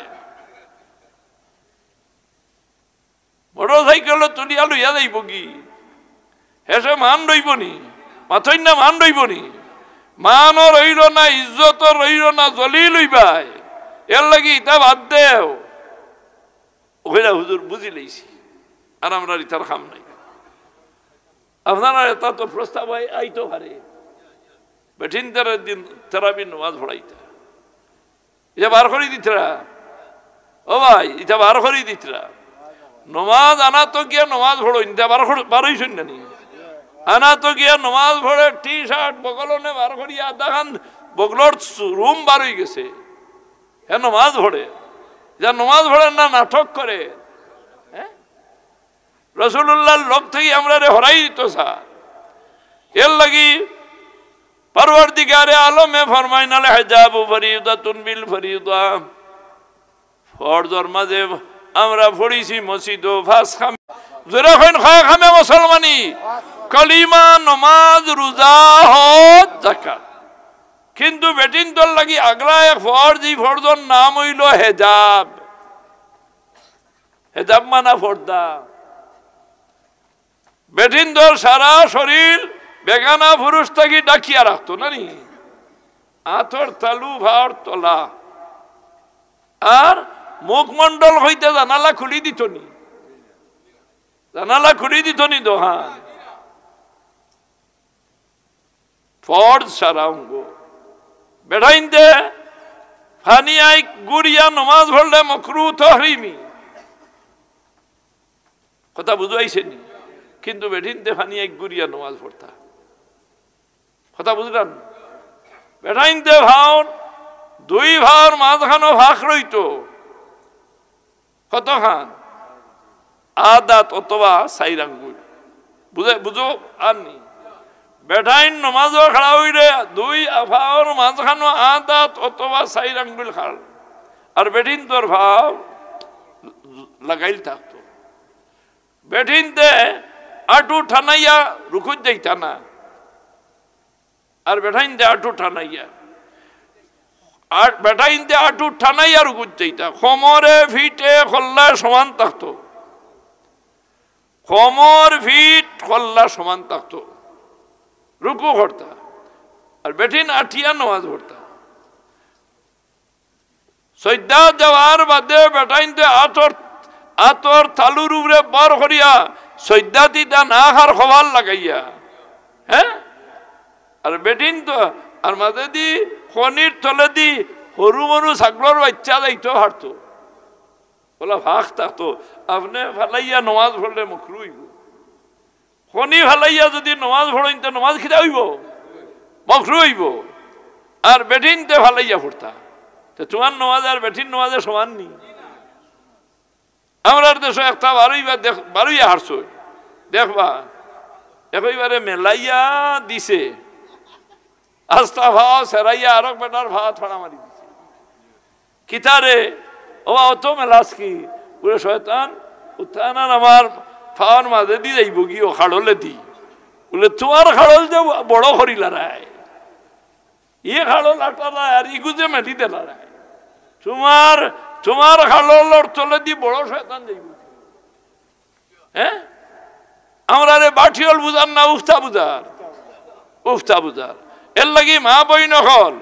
মোটরসাইকেলো তুলিয়া লইয়া যাইবোগি? হেষে মান রইবো নি? মাতইন না, মান রইবো নি? মানও রইলো না, ইজ্জতও রইলো না, জলিল অইবায়। এরলাগি ইতা বাদ দেও। অউ কইলা, "হুজুর, বুঝিলাইছি, আর আমরার ইতার কাম নাই।" আপনারার ইতা তো প্রস্তাব আই-, আইতো পারে, বেটিন্তের দিন তেরাবির নমাজ পড়াইতা। ইতা বার করি দিতরা। ও ভাই, ইতা বার করি দিতরা। নমাজ আনাতো গিয়া নমাজ পড়ইন, ইতা বার কর-, বার অইছইন না নি? আনাতো গিয়া নমাজ পড়ে, টি-শার্ট বগলনে বার করিয়া আধাখান বগলর রুম বার অইগেছে। হে নমাজ পড়ে। ইতা নমাজ পড়ে না, নাটক করে। হ্যাঁ? রাসূলুল্লাহর লগ থাকি আমরারে হরাই দিতো চায়। এরলাগি পরওয়ারদিগারে আলমে ফরমাইন, "আল হিজাবু ফরিদাতুন বিল ফরিদা।" ফরজর মাঝে আমরা পড়ছি মসজিদো পাঁচ কাম। জোরে কইন, কয় কামে মুসলমানি? কলিমা, নমাজ, রোজা, হজ, যাকাত। কিন্তু বেটিন্তর লাগি আগলা এক ফরজ, ই ফরজর নাম অইলো হেজাব। হেজাব মানা পর্দা। বেটিন্তর সারা শরীর বেগানা পুরুষ থাকি ঢাকিয়া রাখতো না নি? আতর তালু, ভার তলা। আর মুখমণ্ডল অইতে জানালা খুলি দিতো নি? জানালা খুলি দিতো নি দোহান? ফরজ সারা অঙ্গ। বেটাইন্তে ফানি আইক গুরিয়া নমাজ পড়লে মকরু তহরিমি। কথা বুঝাইছে নি? কিন্তু বেটিন্তে ফানি আইক গুরিয়া নমাজ পড়তা। কথা বুঝলাম? বেটাইন্তে ফাওর, দুই ফাওর মাঝখানো ফাঁক রইতো। কতখান? আদাত অথবা চাইর আঙ্গুল। বুঝে, বুঝো আর নি? বেটাইন নমাজও খাড়া অইলে দুই ফাওর মাঝখানো আদাত অথবা চাইর আঙ্গুল খাড়। আর বেটিন্তর ফাও লাগাইল থাকতো। বেটিন্তে আটু টানাইয়া রুকুত যাইতা না। আর বেটাইন্তে আটু টানাইয়া, আর বেটাইন্তে আটু টানাইয়া রুকুত যাইতা। কোমরে, ফিটে, কল্লা সমান থাকতো। কোমর, ফিট, কল্লা সমান থাকতো। রুকু করতা। আর বেটিন আটিয়া নমাজ পড়তা। সইজদাত যাওয়ার বাদে বেটাইন্তে আতর, আতর তালুর উপরে বর করিয়া সইজদাত দিতা না, আর কপাল লাগাইয়া। হ্যাঁ? আর বেটিন তো, আর মাঝেদি কনির তলেদি হুরু মুরু ছাগলর বাইচ্চা যাইতো পারতো। অলা ফাঁক থাকতো, আপনে ফালাইয়া নমাজ পড়লে মকরু অইবো। কনি ফালাইয়া যুদি নমাজ পড়ইন, তে নমাজ কিতা অইবো? মকরু অইবো। আর বেটিন্তে ফালাইয়া পড়তা। তে তুমার নমাজ আর বেটিন নমাজে সমান নি? আমরার দেশো একটা বারইবা দেখ-, বারইয়া হারছইন। দেখবা, একইবারে মেলাইয়া দিছে। আস্তা ফাও সেরাইয়া আরক বেটার ফাত ফাড়া মারি দিছে। কিতারে? ওবা অত মেলাস কি? বুলে, "শয়তান, উতানার আমার ফাওর মাঝেদি যাইবোগি, ও খাড়লেদি।" বুলে, "তুমার খাড়ল যে বড় করিলারায়, ই খাড়ল আটালায় আর ইগু যে মেলি দিলারায়। তুমার, তুমার খাড়লর তলেদি বড় শয়তান যাইবো।" হ্যাঁ? আমরারে বাটিওল বুঝার না, উফতা বুঝার? উফতা বুঝার। এরলাগি মা বইন অকল,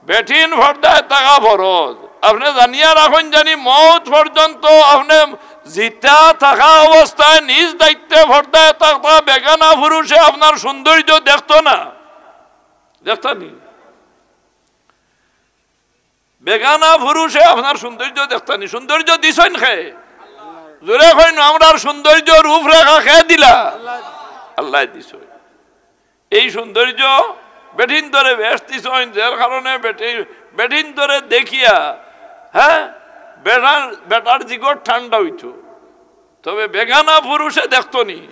বেটিন পর্দায় থাকা ফরজ। আপনে জানিয়া রাখইন জানি, মউত পর্যন্ত আপনে জিতা থাকা অবস্থায় নিজ দায়িত্বে পর্দায় থাকতা, বেগানা পুরুষে আপনার সৌন্দর্য দেখতো না, দেখতা নি? বেগানা পুরুষে আপনার সৌন্দর্য দেখতা নি। সৌন্দর্য দিছইন কে? জোরে কইন, আমরার সৌন্দর্য রূপরেখা কে দিলা? আল্লায় দিছইন। এই সৌন্দর্য বেটিন্তরে বেহেশত দিছইন, যার কারণে বেটি-, বেটিন্তরে দেখিয়া, হ্যাঁ, বেটার, বেটার জিগর ঠান্ডা অইতো। তবে বেগানা পুরুষে দেখতো নি।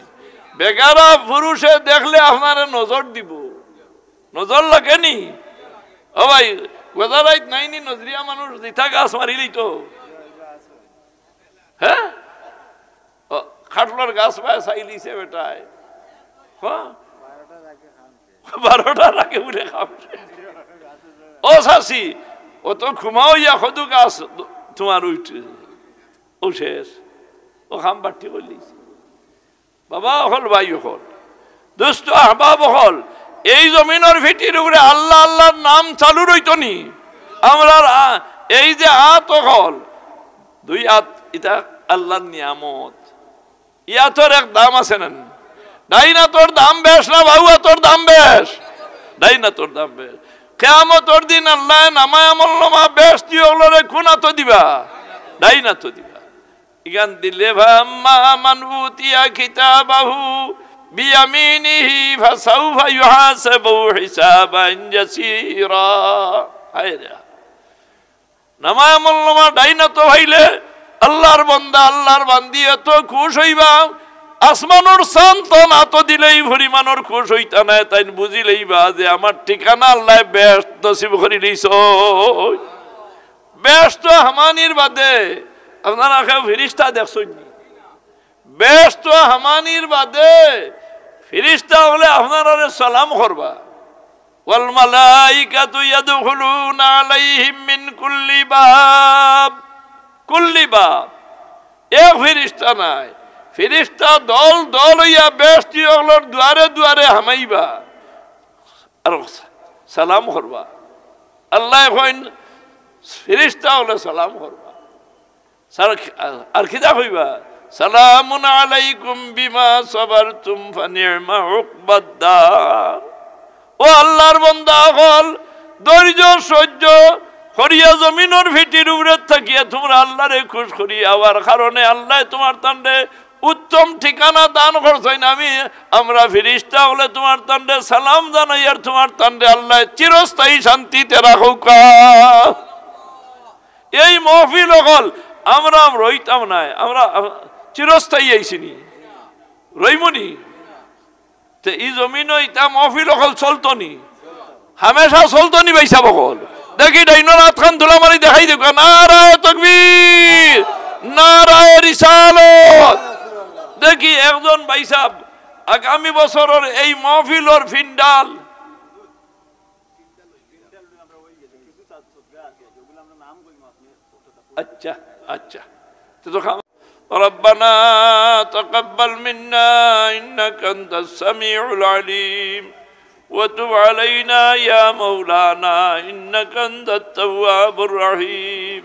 বেগানা পুরুষে দেখলে আপনারে নজর দিবো। নজর লাগে নি? ও ভাই, গজা রাইত নাই নি, নজরিয়া মানুষ জিতা গাছ মারিলিতো। হ্যাঁ? ও, খাটলর গাছ পায় চাইলিছে বেটায়। হ্যাঁ? বারোটার আগে বুলে খাম। ও চাচি, অত ঘুমাও ইয়া কদু গাছ তুমার উঠে। ও শেষ। ও খাম বাট্টি করলিছে। বাবা অকল, ভাই অকল, দোস্ত আহবাব অকল, এই জমিনর ফিটির উপরে আল্লাহ আল্লাহর নাম চালু রইতো নি? আমরার আ-, এই যে আত অকল, দুই আত, ইতা আল্লাহর নিয়ামত। ই আতর এক দাম আছে না? ডাইন আতর দাম বেশ না বাউ আতর দাম বেশ? ডাইন আতর দাম বেশ। কিয়ামতর দিন আল্লায় নামায় আমলনামা বেহেশতি অকলরে কুন আতো দিবা? ডাইন আতো দিবা। ইখান দিলে, "فأما من أوتي كتابه بيمينه فسوف يحاسب حسابا يسيرا।" হায় রে। নামায় আমলনামা ডাইন আতো পাইলে আল্লাহর বান্দা, আল্লাহর বান্দি এত খুশ অইবা, আসমানর চান তান আতো দিলে ই পরিমাণর খুশ অইতা নায়। তাইন বুঝিলাইবা যে আমার ঠিকানা আল্লায় বেহেশত নসিব করিলিছইন। বেহেশতো হামানির বাদে আপনারা কেউ ফিরিস্তা দেখছইন নি? বেহেশতো হামানির বাদে ফিরিস্তা অকলে আপনারারে সালাম করবা। والملائكة يدخلون عليهم من كل باب। كل باب। এক ফিরিস্তা নায়, ফিরিস্তা দল দল অইয়া বেহেশতি অকলর দুয়ারে দুয়ারে হামাইবা। আর সালাম করবা। আল্লায় কইন, ফিরিস্তা অকলে সালাম করবা। সার-, আর কিতা কইবা? "سلام عليكم بما صبرتم فنعم عقبى الدار।" ও আল্লাহর বন্দা অকল, ধৈর্য সহ্য করিয়া জমিনর ফিটির উপরে থাকিয়া তুমরা আল্লাহরে খুশ করি, আবার কারণে আল্লায় তুমার তানরে উত্তম ঠিকানা দান করছইন। আমি, আমরা ফিরিস্তা অকলে তুমার তানরে সালাম জানাই, আর তুমার তানরে আল্লায় চিরস্থায়ী শান্তিতে রাখউক্কা। এই মহফিল অকল আমরা রইতাম নায়, আমরা চিরস্থায়ী আইছি নি, রইমু নি? তে ই জমিনো ইতা মহফিল অকল চলতো নি? হামেশা চলতো নি ভাইসাব অকল? দেখি ডাইনর আতখান তুলা মারি দেখাই দেউক্কা। নারায়ে তাকবীর, নারায়ে রিসালত। দেখি একজন ভাইসাব আগামী বছরর এই মহফিলর ফিন্ডাল আচ্ছা, আচ্ছা। তো, তো খাম-, ربنا تقبل منا إنك أنت السميع العليم وتب علينا يا مولانا إنك أنت التواب الرحيم.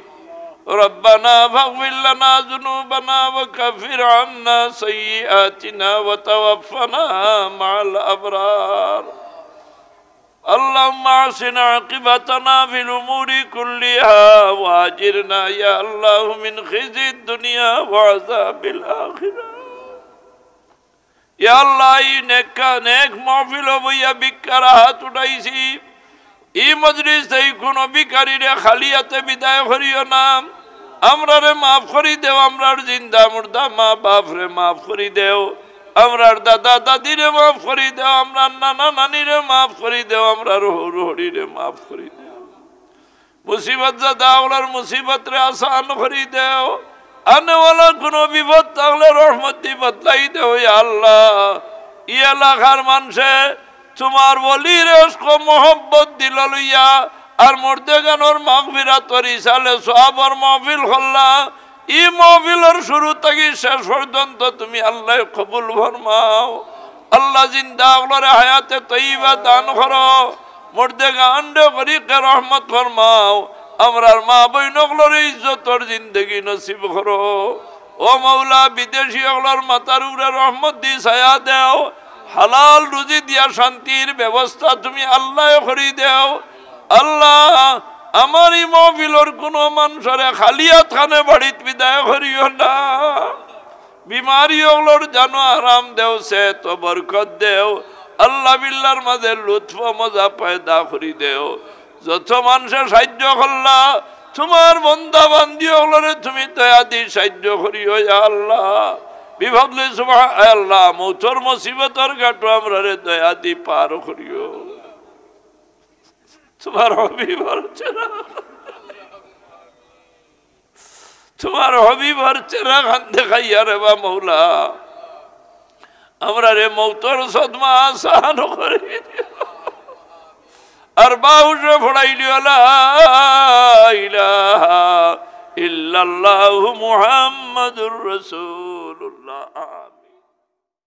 ربنا فاغفر لنا ذنوبنا وكفر عنا سيئاتنا وتوفنا مع الأبرار. اللهم أحسن عاقبتنا في الأمور كلها وأجرنا يا الله من خزي الدنيا وعذاب الآخرة. ইয়া আল্লাহ, ই নেক কা-, নেক মহফিলো বইয়া ভিক্ষার হাত উঠাইছি। ই মজলিস থাকি কুনু ভিখারিরে খালি আতে বিদায় করিও না। আমরারে মাফ করি দেও, আমরার জিন্দা মুর্দা মা বাফরে মাফ করি দেও, আমরার দাদা দাদিরে মাফ করি দেও, আমরার নানা নানিরে মাফ করি দেও, আমরার হউর হড়িরে মাফ করি দেও। মুসিবত জাদা অকলর মুসিবতরে আসান করি দেও। আনেওয়ালা কুনু বিপদ থাকলে রহমত দি বদলাই দেও, ইয়া আল্লাহ। ই এলাকার মানষে তুমার ওলির ইশক মহব্বত দিল লইয়া আর মুর্দেগানর মাগফিরাতর ইসালে সওয়াবর মাহফিল করলা। ই মাহফিলর শুরু থাকি শেষ পর্যন্ত তুমি আল্লাহ কবুল ফরমাও। আল্লাহ জিন্দা অকলরে হায়াতে তৈয়বা দান করো, মুর্দেগানরে গরিকে রহমত ফরমাও, আমরার মা বইন অকলরে ইজ্জতর জিন্দেগি নসিব করো। ও মাওলা, বিদেশি অকলর মাথার উপরে রহমত দি ছায়া দেও, হালাল রুজি দিয়া শান্তির ব্যবস্থা তুমি আল্লাহ করি দেও। আল্লাহ, আমার ই মহফিলর কুনু মানষরে খালি আতখানে বাড়িত বিদায় করিও না। বিমারি অকলর জানো আরাম দেও, সেহত বরকত দেও। আল্লাহ বিল্লার মাঝে লুৎফ মজা পয়দা করি দেও। যত মানষে সাইয্য করলা, তুমার বন্দা বান্দি অকলরে তুমি দয়া দি সাইয্য করিও, ইয়া আল্লাহ। বিফদলি সুবহা-, আয় আল্লাহ, মউতর মুসিবতর ঘাটো আমরারে দয়া দি পার করিও। তুমার হবিবর চেহারা, তুমার হবিবর চেহারা খান দেখাইয়া রে বা মৌলা, আমরারে মউতর সদমা আসান করি দিও। আর বাউশে ফড়াই দিও, লা ইলাহা ইল্লাল্লাহু মুহাম্মাদুর রাসূলুল্লাহ। আমিন।